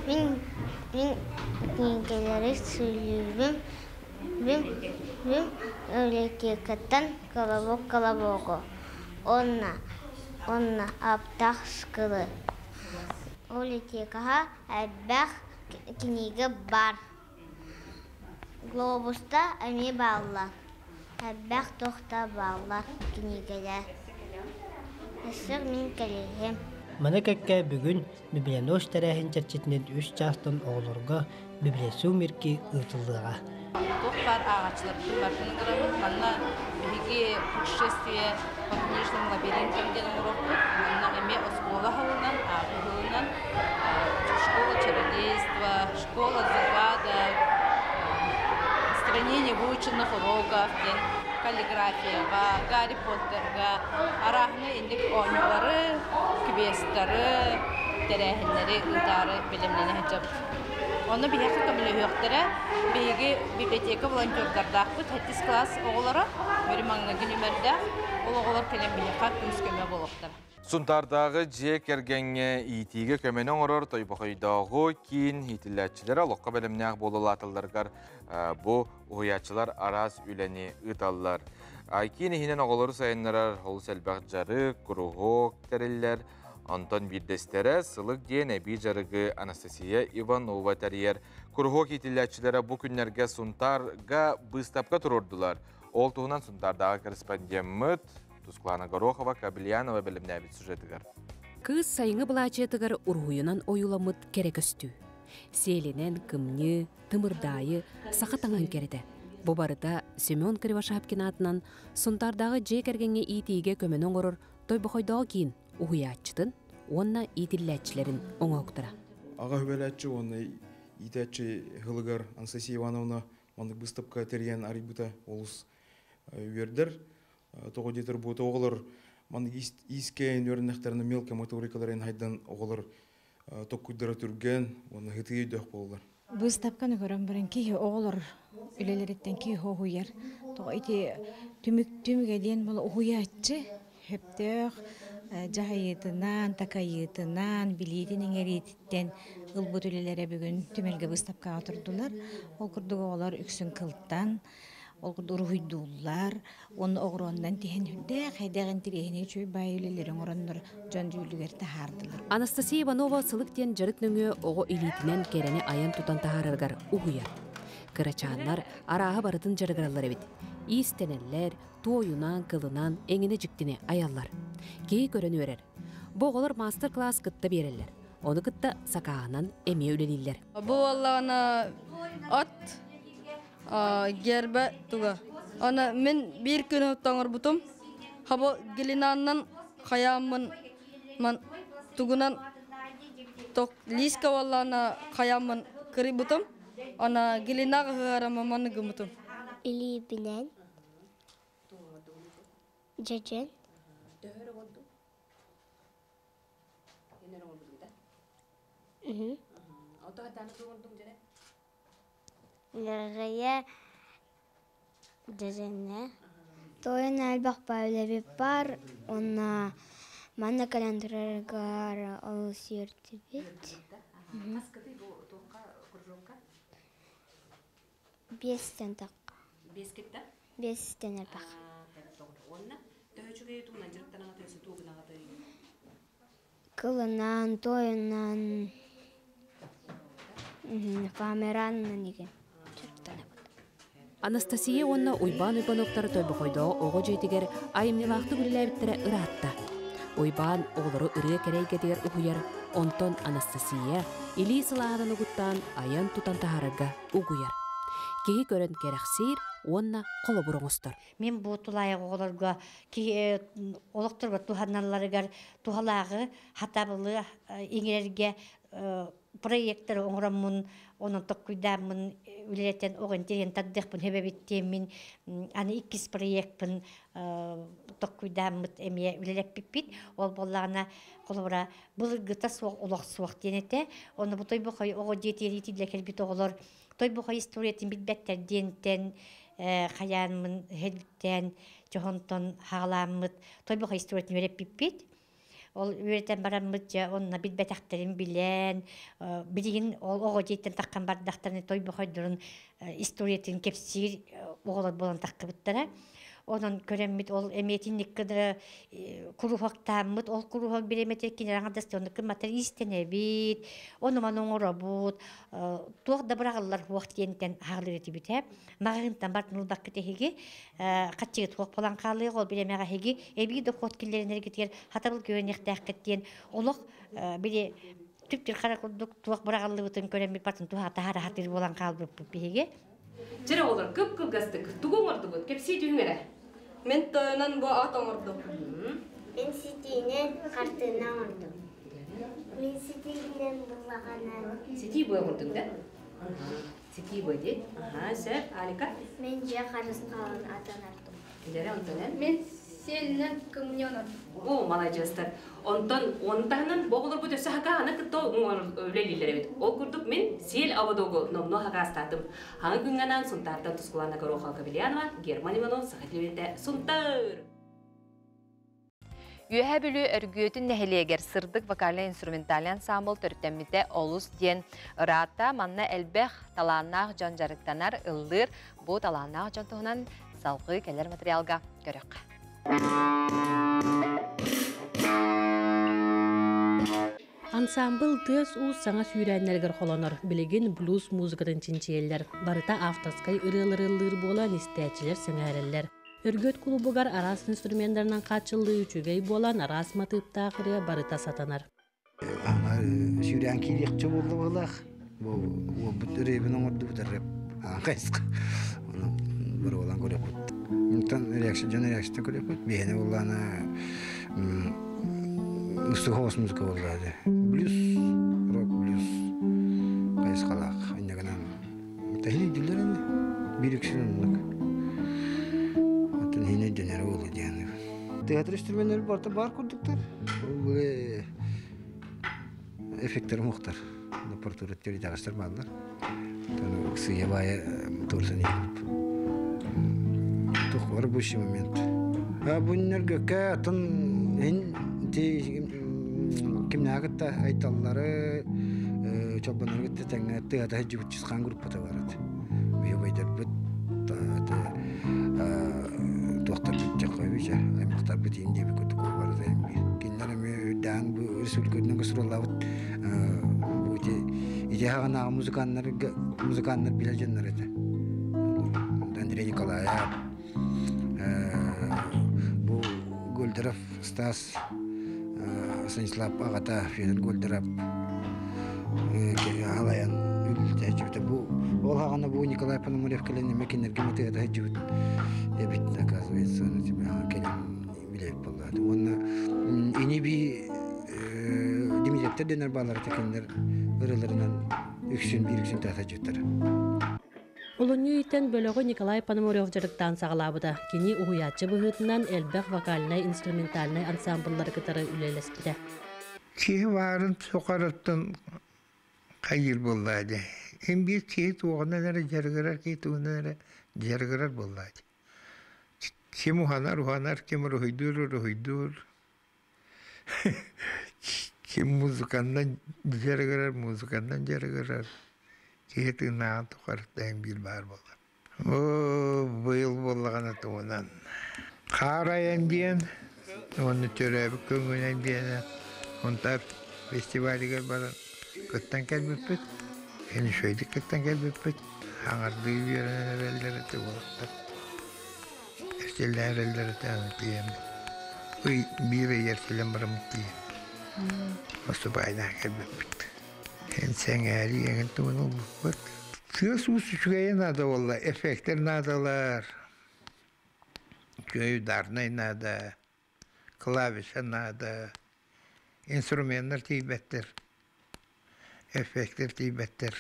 [SPEAKER 4] Мин мин кинигэлэри сүлүүбүм бим бим библиотекаттан колобок колобогу уонна уонна аптаах скылы. Библиотекаҕа элбэх кинигэ баар. Глобуста эмиэ бааллар. Элбэх туох да бааллар кинигэлэр. Өссө мин кэлиһим.
[SPEAKER 15] Маны кэккэ бүгүн Библионочь тэрээһин чэрчитинэн үс чаастан оҕолорго библиосумерки ыытыллыаҕа.
[SPEAKER 5] Туох баар ааҕааччыларбытын барытын ыҥырабыт. Манна биһиги путешествие по книжным лабиринтам диэн оҥоруохпут. Манна эмиэ оскуола аһылынан, ааҕыы аһылынан школа чародейства, школа загадок, стране невыученных уроков диэн каллиграфияҕа, Гарри Поттерга арааһынай инник оонньуулары, квесттары, тэрээһиннэри ыытаары бэлэмнэнэ сылдьабыт. Онно биһиэхэ көмөлөһүөхтэрэ. Биһиги библиотека волонтердардаахпыт, сэттис кылаас оҕолоро, бөрү маҥнайгы нүмердээх. Ол оҕолор кэлэн биһиэхэ күүс-көмө буолуохтара.
[SPEAKER 1] Сунтаардааҕы дьиэ кэргэҥҥэ иитиигэ көмөнү оҥорор Тойбохойдооҕу киин иитиллээччилэрэ олоххо бэлэмнээх буолалааталларыгар бу уһуйааччылар араас үлэни ыыталлар. Киин иһинэн оҕолору сайыннарар олус элбэх дьарык, куруһуок тэриллэр. Онтон биирдэстэрэ Сылык диэн эбии дьарыгы Анастасия Иванова тэрийэр. Куруһуок иитиллээччилэрэ бу күннэргэ Сунтаарга быыстапка туруордулар. Ол туһунан Сунтаардааҕы корреспондеммыт Тускулана Горохова Кабельянова бэлэмнээбит сюжетыгар.
[SPEAKER 18] Кыыс сайыҥҥы былаачыйатыгар уруһуйунан ойууламмыт кэрэ көстүү. Сиэлинэн кымньыы, тымырдаайы, саха таҥаһын кэрэтэ. Бу барыта Семен Кривошапкин аатынан Сунтаардааҕы дьиэ кэргэҥҥэ иитиигэ көмөнү оҥорор Тойбохойдооҕу киин уһуйааччытын уонна иитиллээччилэрин оҥоһуктара.
[SPEAKER 19] Аҕа үбэлээччи уонна иитээччи ыһылыгар Анастасия Ивановна маннык быыстапка тэрийэн арыйбыта олус үөрдэр. Тоҕо диэтэр бу оҕолор маннык иискээн үөрэннэхтэринэ мелкая моторикаларын хайдан оҕолор токкуйдара түргэн уонна ытыы өйдөөх буолаллар.
[SPEAKER 20] Быыстапканы көрөн баран киһи оҕолор үлэлэриттэн киһи уһуйар. Тоҕо ити түмүк түмүгэ диэн була уһуйааччы сөптөөх дьаһайыытынан, такайыытынан, билиитин иҥэриититтэн ылбыт үлэлэрэ бүгүн түмэлгэ быыстапкаҕа турдулар. Ол курдук оҕолор үксүн кылтан, ол курдук уруһуйдууллар уонна оҕуруоннан тиһэн үрдээх эдэх интириэһинэй үчүгэй баай үлэлэри оҥороннор дьон дьүүлүгэр таһаардылар.
[SPEAKER 18] Анастасия Иванова сылык диэн дьарык нөҥүө оҕо илиитинэн кэрэни айан-тутан таһаарарыгар уһуйар. Кырачааннар арааһы барытын дьарыгыраллар эбит. Иистэнэллэр, туойунан, кылынан эҥинэ дьиктини айаллар. Киһи көрөн үөрэр. Бу оҕолор маастар-кылаас кытта биэрэллэр. Ону кытта сакааһынан эмиэ үлэлииллэр.
[SPEAKER 21] Бу буоллаҕына от гербэ туга. Аны мин биир күн оҥорбутум. Хабы глинаннан хайааммын ман тугунан ток лиска буоллаҕына хайааммын кырыйбытым. Ана глинаҕа ыһыараммын маны гыммытым.
[SPEAKER 4] Илиибинэн дьэдьэн Ньарҕайа дьэдьэннэ. Тойон элбэх үлэбит баар уонна манна кэлэн турарыгар олус үөрдүбүт. Биэстэн тахха. Биэстэн элбэх. Кылынан, туойунан, фоамиранынан игин дьарыктанабыт.
[SPEAKER 18] Анастасия уонна Уйбаан Уйбановтар Тойбохойдооҕу оҕо дьиэтигэр айымньылаахтык үлэлээбиттэрэ ыраатта. Уйбаан оҕолору ырыа кэрэ эйгэтигэр уһуйар, онтон Анастасия илии сылааһынан угуттаан айан-тутан таһаарарга угуйар. Киһи көрөн кэрэхсиир уонна холобур оҥостор.
[SPEAKER 8] Мин бу тулаайах оҕолорго киһи олохторго туһаналларыгар туһалааҕы хатабылы иҥэрэргэ проекттары оҥороммун, онон токкуйдааммын үлэлэтэн оҕо интэриэһин тардыахпын сөбөбүт диэммин аны иккис проекпын токкуйдааммыт эмиэ үлэлэппиппит. Ол буоллаҕына, холобура, былыргыта суох олох суох диэн этэ. Ону бу Тойбохой оҕо дьиэтигэр иитиллэ кэлбит оҕолор Тойбохой историятын билбэттэр диэнтэн хайаанмын иһэлтээн дьоһонтон хаалааммыт Тойбохой историятын үөрэппиппит. Ол үөрэтэн бараммыт дьэ онно билбэтэхтэрин билэн, билигин ол оҕо дьиэттэн таххан бардахтарына Тойбохойдорун историятын кэпсиир оҕолор буолан таххыбыттара. Онон көрөммүт ол эмиэ итинник гына куруһуоктааммыт, ол куруһуок бириэмэтигэр кинилэр аҥардастыы оннук гымматтар иистэнэбит, ону-маны оҥоробут, туох да быраҕыллар суох диэнтэн хаалыр этибит ээ. Маҕаһыынтан бартын ылбаккыт эһиги, хаччыгыт суох буолан хаалыах, ол бириэмэҕэ эһиги эбии дохуот киллэринэргитигэр хатабыл көрүнүөхтээххит диэн олох били түптүр хара курдук туох быраҕыллыбытын көрөммүт бартын туһаҕа таһаара сатыыр буолан хаалбыппыт биһиги.
[SPEAKER 18] Чэрэ оҕолор, кып-кылгастык тугу оҥордугут? Кэпсии түһүҥ эрэ.
[SPEAKER 21] Мин тойонон бу ат оҥордум.
[SPEAKER 3] Мин ситиинэн хартыына оҥордум. Мин ситиинэн буллаҕанан.
[SPEAKER 18] Ситии бу оҥордуҥ да? Ситии бу дии. Аха, сөп. Алика?
[SPEAKER 3] Мин дьиэ харысхалын атанардым.
[SPEAKER 18] Дьэрэ онтон эн?
[SPEAKER 21] Мин сиэлинэн кымньы онордум.
[SPEAKER 18] О, маладьыастар. Онтон ону таһынан бу оҕолорбут өссө хакаана кытта үлэлииллэр эбит. Ол курдук мин сиэл ободогу номнуо хакаастаатым. Хаҥы күҥҥэ анаан Сунтаартан Тускулаана Горохова Кобельянова, Герман Иванов, Саха телевидениетэ Сунтаар!
[SPEAKER 2] Үөһээ Бүлүү Өргүөтүн нэһилиэгэр сырдык вокальнай-инструментальнай ансаамбыл төрүттэммитэ олус диэн ыраатта. Манна элбэх талааннаах дьон дьарыктанар, ыллыыр. Бу талааннаах дьон туһунан салгыы кэлэр материалга көрүөххэ.
[SPEAKER 9] Ансаамбыл тыас-уус саҥа сүүрээннэригэр холонор, билигин блюз музыкатын чинчийэллэр. Барыта авторскай ырыалары ыллыыр буолан истээччилэр сэҥээрэллэр. Өргөт кулубугар араас инструменнарынан хааччыллыы үчүгэй буолан, араас матыыптаах ырыа барыта сатанар.
[SPEAKER 23] Сүүрээн киириэхчэ буолла быһыылаах. Бу уолбут рэбин оҥордубут рэп хайысха. Ону боруобалаан көрүөхпүт. Онтон реакция дьон реакциятын көрүөхпүт. Биһиэнэ буоллаана устуһоос музыка буолла Блюз, рок блюз хайысхалаах. Инньэ гынан тэһин өйдүүллэр ини. Биир үксүн оннук. Оттон иһин өйдөнөрө буолуо диэн. Театр инструменнэр барыта баар курдуктар. Ол эффекттэр мохтар. Аппаратура теоретическтар бааллар. Сыйа баайа туурсан иһиппит. Тух рабочий момент. А бу атын ин ти кимнээҕи кытта айталлары чолбоннору кытта тэҥҥэ тыата сылдьыбыт чысхаан группата бар этэ. Биһи туохтарбыт дьаххойбуча аймахтарбыт иин диэбит курдук барыта биир. Кинилэр эмиэ үрдээн бу республикатынан гастроллаабыт бу ити ити хаҕынааҕы музыканнарга музыканнар билэр дьоннор этэ. Андрей Николаев, бу Гольдеров Стас Станислав аҕата Федор Гольдеров халайан үлэлээччибитэ. Бу ол хаҕана бу Николай Пономарев кэлэн эмэ кинилэргэ матыата сылдьыбыт эбит, оказывается, кэлэн билэбит буоллаҕа. Уонна ини-бии Дмитриевтэр дэнэр бааллар этэ кинилэр ырыаларынан үксүн биир үксүн таата сылдьыбыттара.
[SPEAKER 9] Олунньу ыйтан бөлөҕү Николай Пономарев дьарыктаан саҕалаабыта. Кини уһуйааччы быһыытынан элбэх вокальнай-инструментальнай ансаамбыллары кытары үлэлэспитэ.
[SPEAKER 24] Киһи баарын сухарыттан хайыыр буоллаа дии. Ин биир киһи туоҕунан эрэ дьарыгырар, киһи тугунан эрэ дьарыгырар буоллаа дии. Ким уһанар, уһанар, ким уруһуйдуур, уруһуйдуур. Ким музыканнан дьарыгырар, музыканнан дьарыгырар. Киһи тыыннааҕын тухары тэҥ биир баар буолар. Оо, быйыл буоллаҕына тугунан хаар айан диэн уонна төрөөбүт көҥүлэн диэнэ Сунтаар фестивалыгар баран кыттан кэлбиппит. Үчүгэйдик кыттан кэлбиппит. Аҥардыы үөрэнэн эрэллэр этэ уолаттар. Эрчиллэн эрэллэр этэ аны тиийэммит. Ый биир ыйар кэлэн бараммыт дии. Наступайдаан кэлбиппит. Эн сэҥээри эҥин тугун ылбыппыт. Тыас-уус үчүгэйэ наада буолла, эффектэр наадалар. Үчүгэй ударнай наада, клавиша наада, инструменнар тиийбэттэр, эффектэр тиийбэттэр.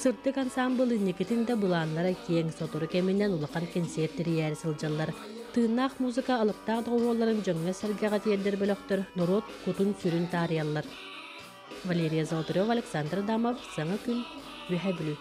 [SPEAKER 9] Сырдык ансаамбыл инникитин да былааннара киэҥ, сотору кэминэн улахан кэнсиэр тэрийээри сылдьаллар. Тыыннаах музыка алыптаах доҕуһуолларын дьоҥҥо-сэргэҕэ тиэрдэр бөлөхтөр норуот кутун-сүрүн таарыйаллар. Валерия Золотарева, Александр Адамов, Саҥа күн, Үөһээ Бүлүү.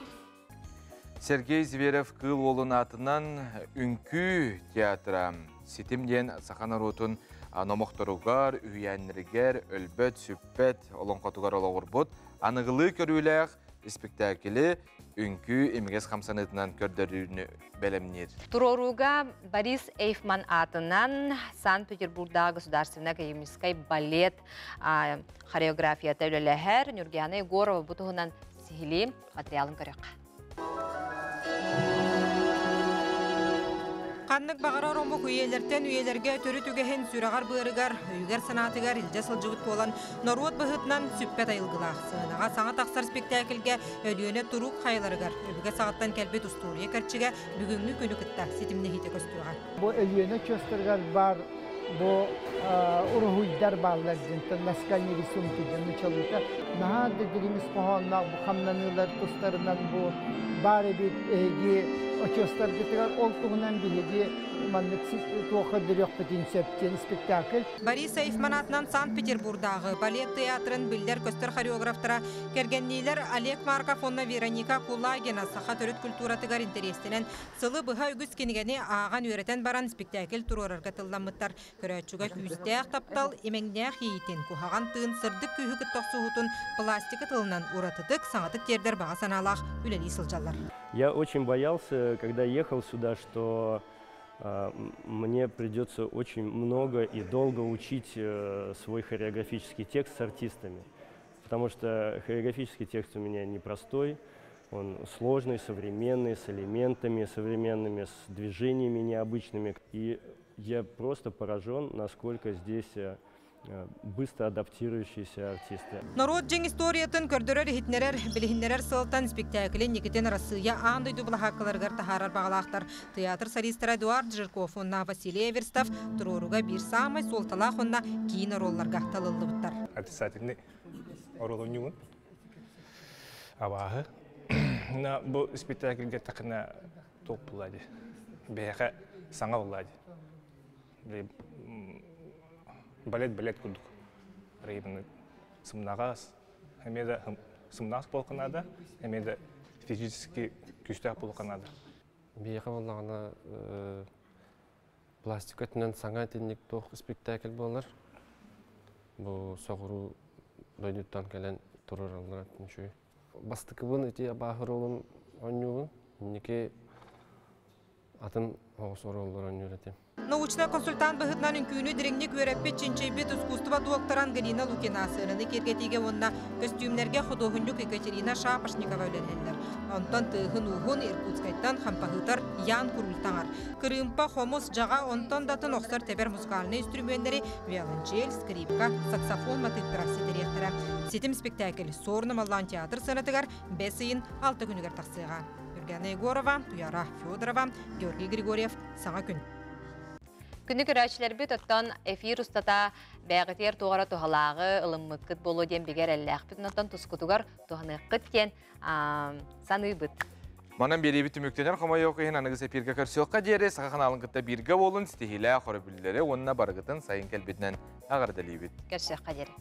[SPEAKER 1] Сергей Зверев Кыыл Уолун аатынан Үҥкүү театра Ситим диэн саха норуотун номохторугар, үһүйээннэригэр өлбөт, сүппэт олоҥхотугар олоҕурбут аныгылыы көрүүлээх испиктээкили үҥкүү имигэс хамсаныытынан көрдөрүүнү бэлэмниир.
[SPEAKER 2] Туруорууга Борис Эйфман аатынан Санкт-Петербургдааҕы государственнай академическай балет хореографията үлэлэһэр Нюргиана Егорова бу туһунан сиһилии материалын көрүөххэ.
[SPEAKER 10] Ханнык баҕарар омук үйэлэртэн үйэлэргэ төрүт үгэһин сүрэҕэр-быарыгар, өйүгэр-санаатыгар илдьэ сылдьыбыт буолан, норуот быһыытынан сүппэт айылгылаах. Сыанаҕа саҥа тахсар спектакльгэ Өлүөнэ туруук хайаларыгар өбүгэ саҕаттан кэлбит устуоруйа кэрчигэ бүгүҥҥү күнү кытта ситимнэһиитэ көстүөҕэ.
[SPEAKER 12] Бу Өлүөнэ очуостарыгар баар бу уруһуйдар бааллар диэн наскальные рисунки диэн нучалыыта наһаа да дириҥ ис хоһоонноох бу хамнаныылар тустарынан бу баар эбит эһиги очуостаргытыгар ол туһунан биһиги маннык туохха көрдөрүөхпүтүн сөп диэн спектакль.
[SPEAKER 10] Борис Эйфман аатынан Санкт-Петербурдааҕы балет театрын биллэр-көстөр хореографтара кэргэнниилэр Олег Марков уонна Вероника Кулагина саха төрүт культуратыгар интэриэстэнэн Сылы быһа үгүс кинигэни ааҕан үөрэтэн баран спектакль туруорарга тылламмыттар. Көрөөччүгэ күүстээх таптал, имэҥнээх иэйиитин, куһаҕан тыын, сырдык күүһү кытта охсуһуутун пластика тылынан уратытык, саҥатык тиэрдэр баҕа санаалаах үлэлии сылдьаллар.
[SPEAKER 13] Я очень боялся, когда ехал сюда, что мне придется очень много и долго учить свой хореографический текст с артистами. Потому что хореографический текст у меня непростой, он сложный, современный, с элементами современными, с движениями необычными. И я просто поражен, насколько здесь быстро адаптирующиеся артисты.
[SPEAKER 10] Норуот дьиҥ историятын көрдөрөр-иһитиннэрэр, билиһиннэрэр сыалтан спектаклин Никитин Арассыыйа аан дойду былаһааккаларыгар таһаарар баҕалаахтар. Тыйаатыр солистара Эдуард Жирков уонна Василий Эверстов туруоруга биир саамай суолталаах уонна киин оруолларга талыллыбыттар.
[SPEAKER 14] Отрицательный оруол Абааһы. На бу спектакльге такына топ була ди. Бэйэхэ саҥа була ди. Балет балет курдук. Рейбаны сымнаҕас, эмиэ да сымнаҕас буолканаада, эмиэ да физически күүстээх буолканаада.
[SPEAKER 25] Биһиэхэ буоллаҕына пластик өттүнэн саҥа итинник туох спектакль буолар. Бу соҕуруу дойдуттан кэлэн туруораллар үчүгэй. Бастакыбын ити абааһы оруолун оонньуубун. Инники атын оҕус оруоллар оонньуур этим.
[SPEAKER 10] Научнай консультант быһыытынан үҥкүүнү дириҥник үөрэппит, чинчийбит искусство доктора Ангелина Лукина сыананы киэргэтиигэ уонна көстүүмнэргэ худуоһунньук Екатерина Шапошникова үлэлэһэллэр. Онтон тыаһын-ууһун Иркутскайтан хампаһыытар Ян Куруль таҥар. Кырыымпа, хомус, дьаҕа, онтон да атын охсор-тэбэр музыкальнай үстүрүмүөннэри виолончель, скрипка, саксофон матыыптара ситэриэхтэрэ. Ситим спектакль Суорун Омоллоон театр сыанатыгар бэс ыйын алта күнүгэр тахсыаҕа. Юргана Егорова, Туяра Федорова, Георгий Григорьев, Саҥа күн.
[SPEAKER 2] Күнү көрөөччүлэрбит оттон эфир устата бэйэҕитигэр туох эрэ туһалааҕы ылыммыккыт буолуо диэн бигэ эрэллээхпит онтон тускутугар туһаныаххыт диэн саныыбыт.
[SPEAKER 1] Манан биэриибит түмүктэнэр хомойуох иһин аныгыс эфиргэ көрсүөххэ диэри Саха ханаалын кытта бииргэ буолун, ситиһиилээх өрөбүллэри уонна барыгытын сайын кэлбитинэн эҕэрдэлиибит.
[SPEAKER 2] Көрсүөххэ диэри.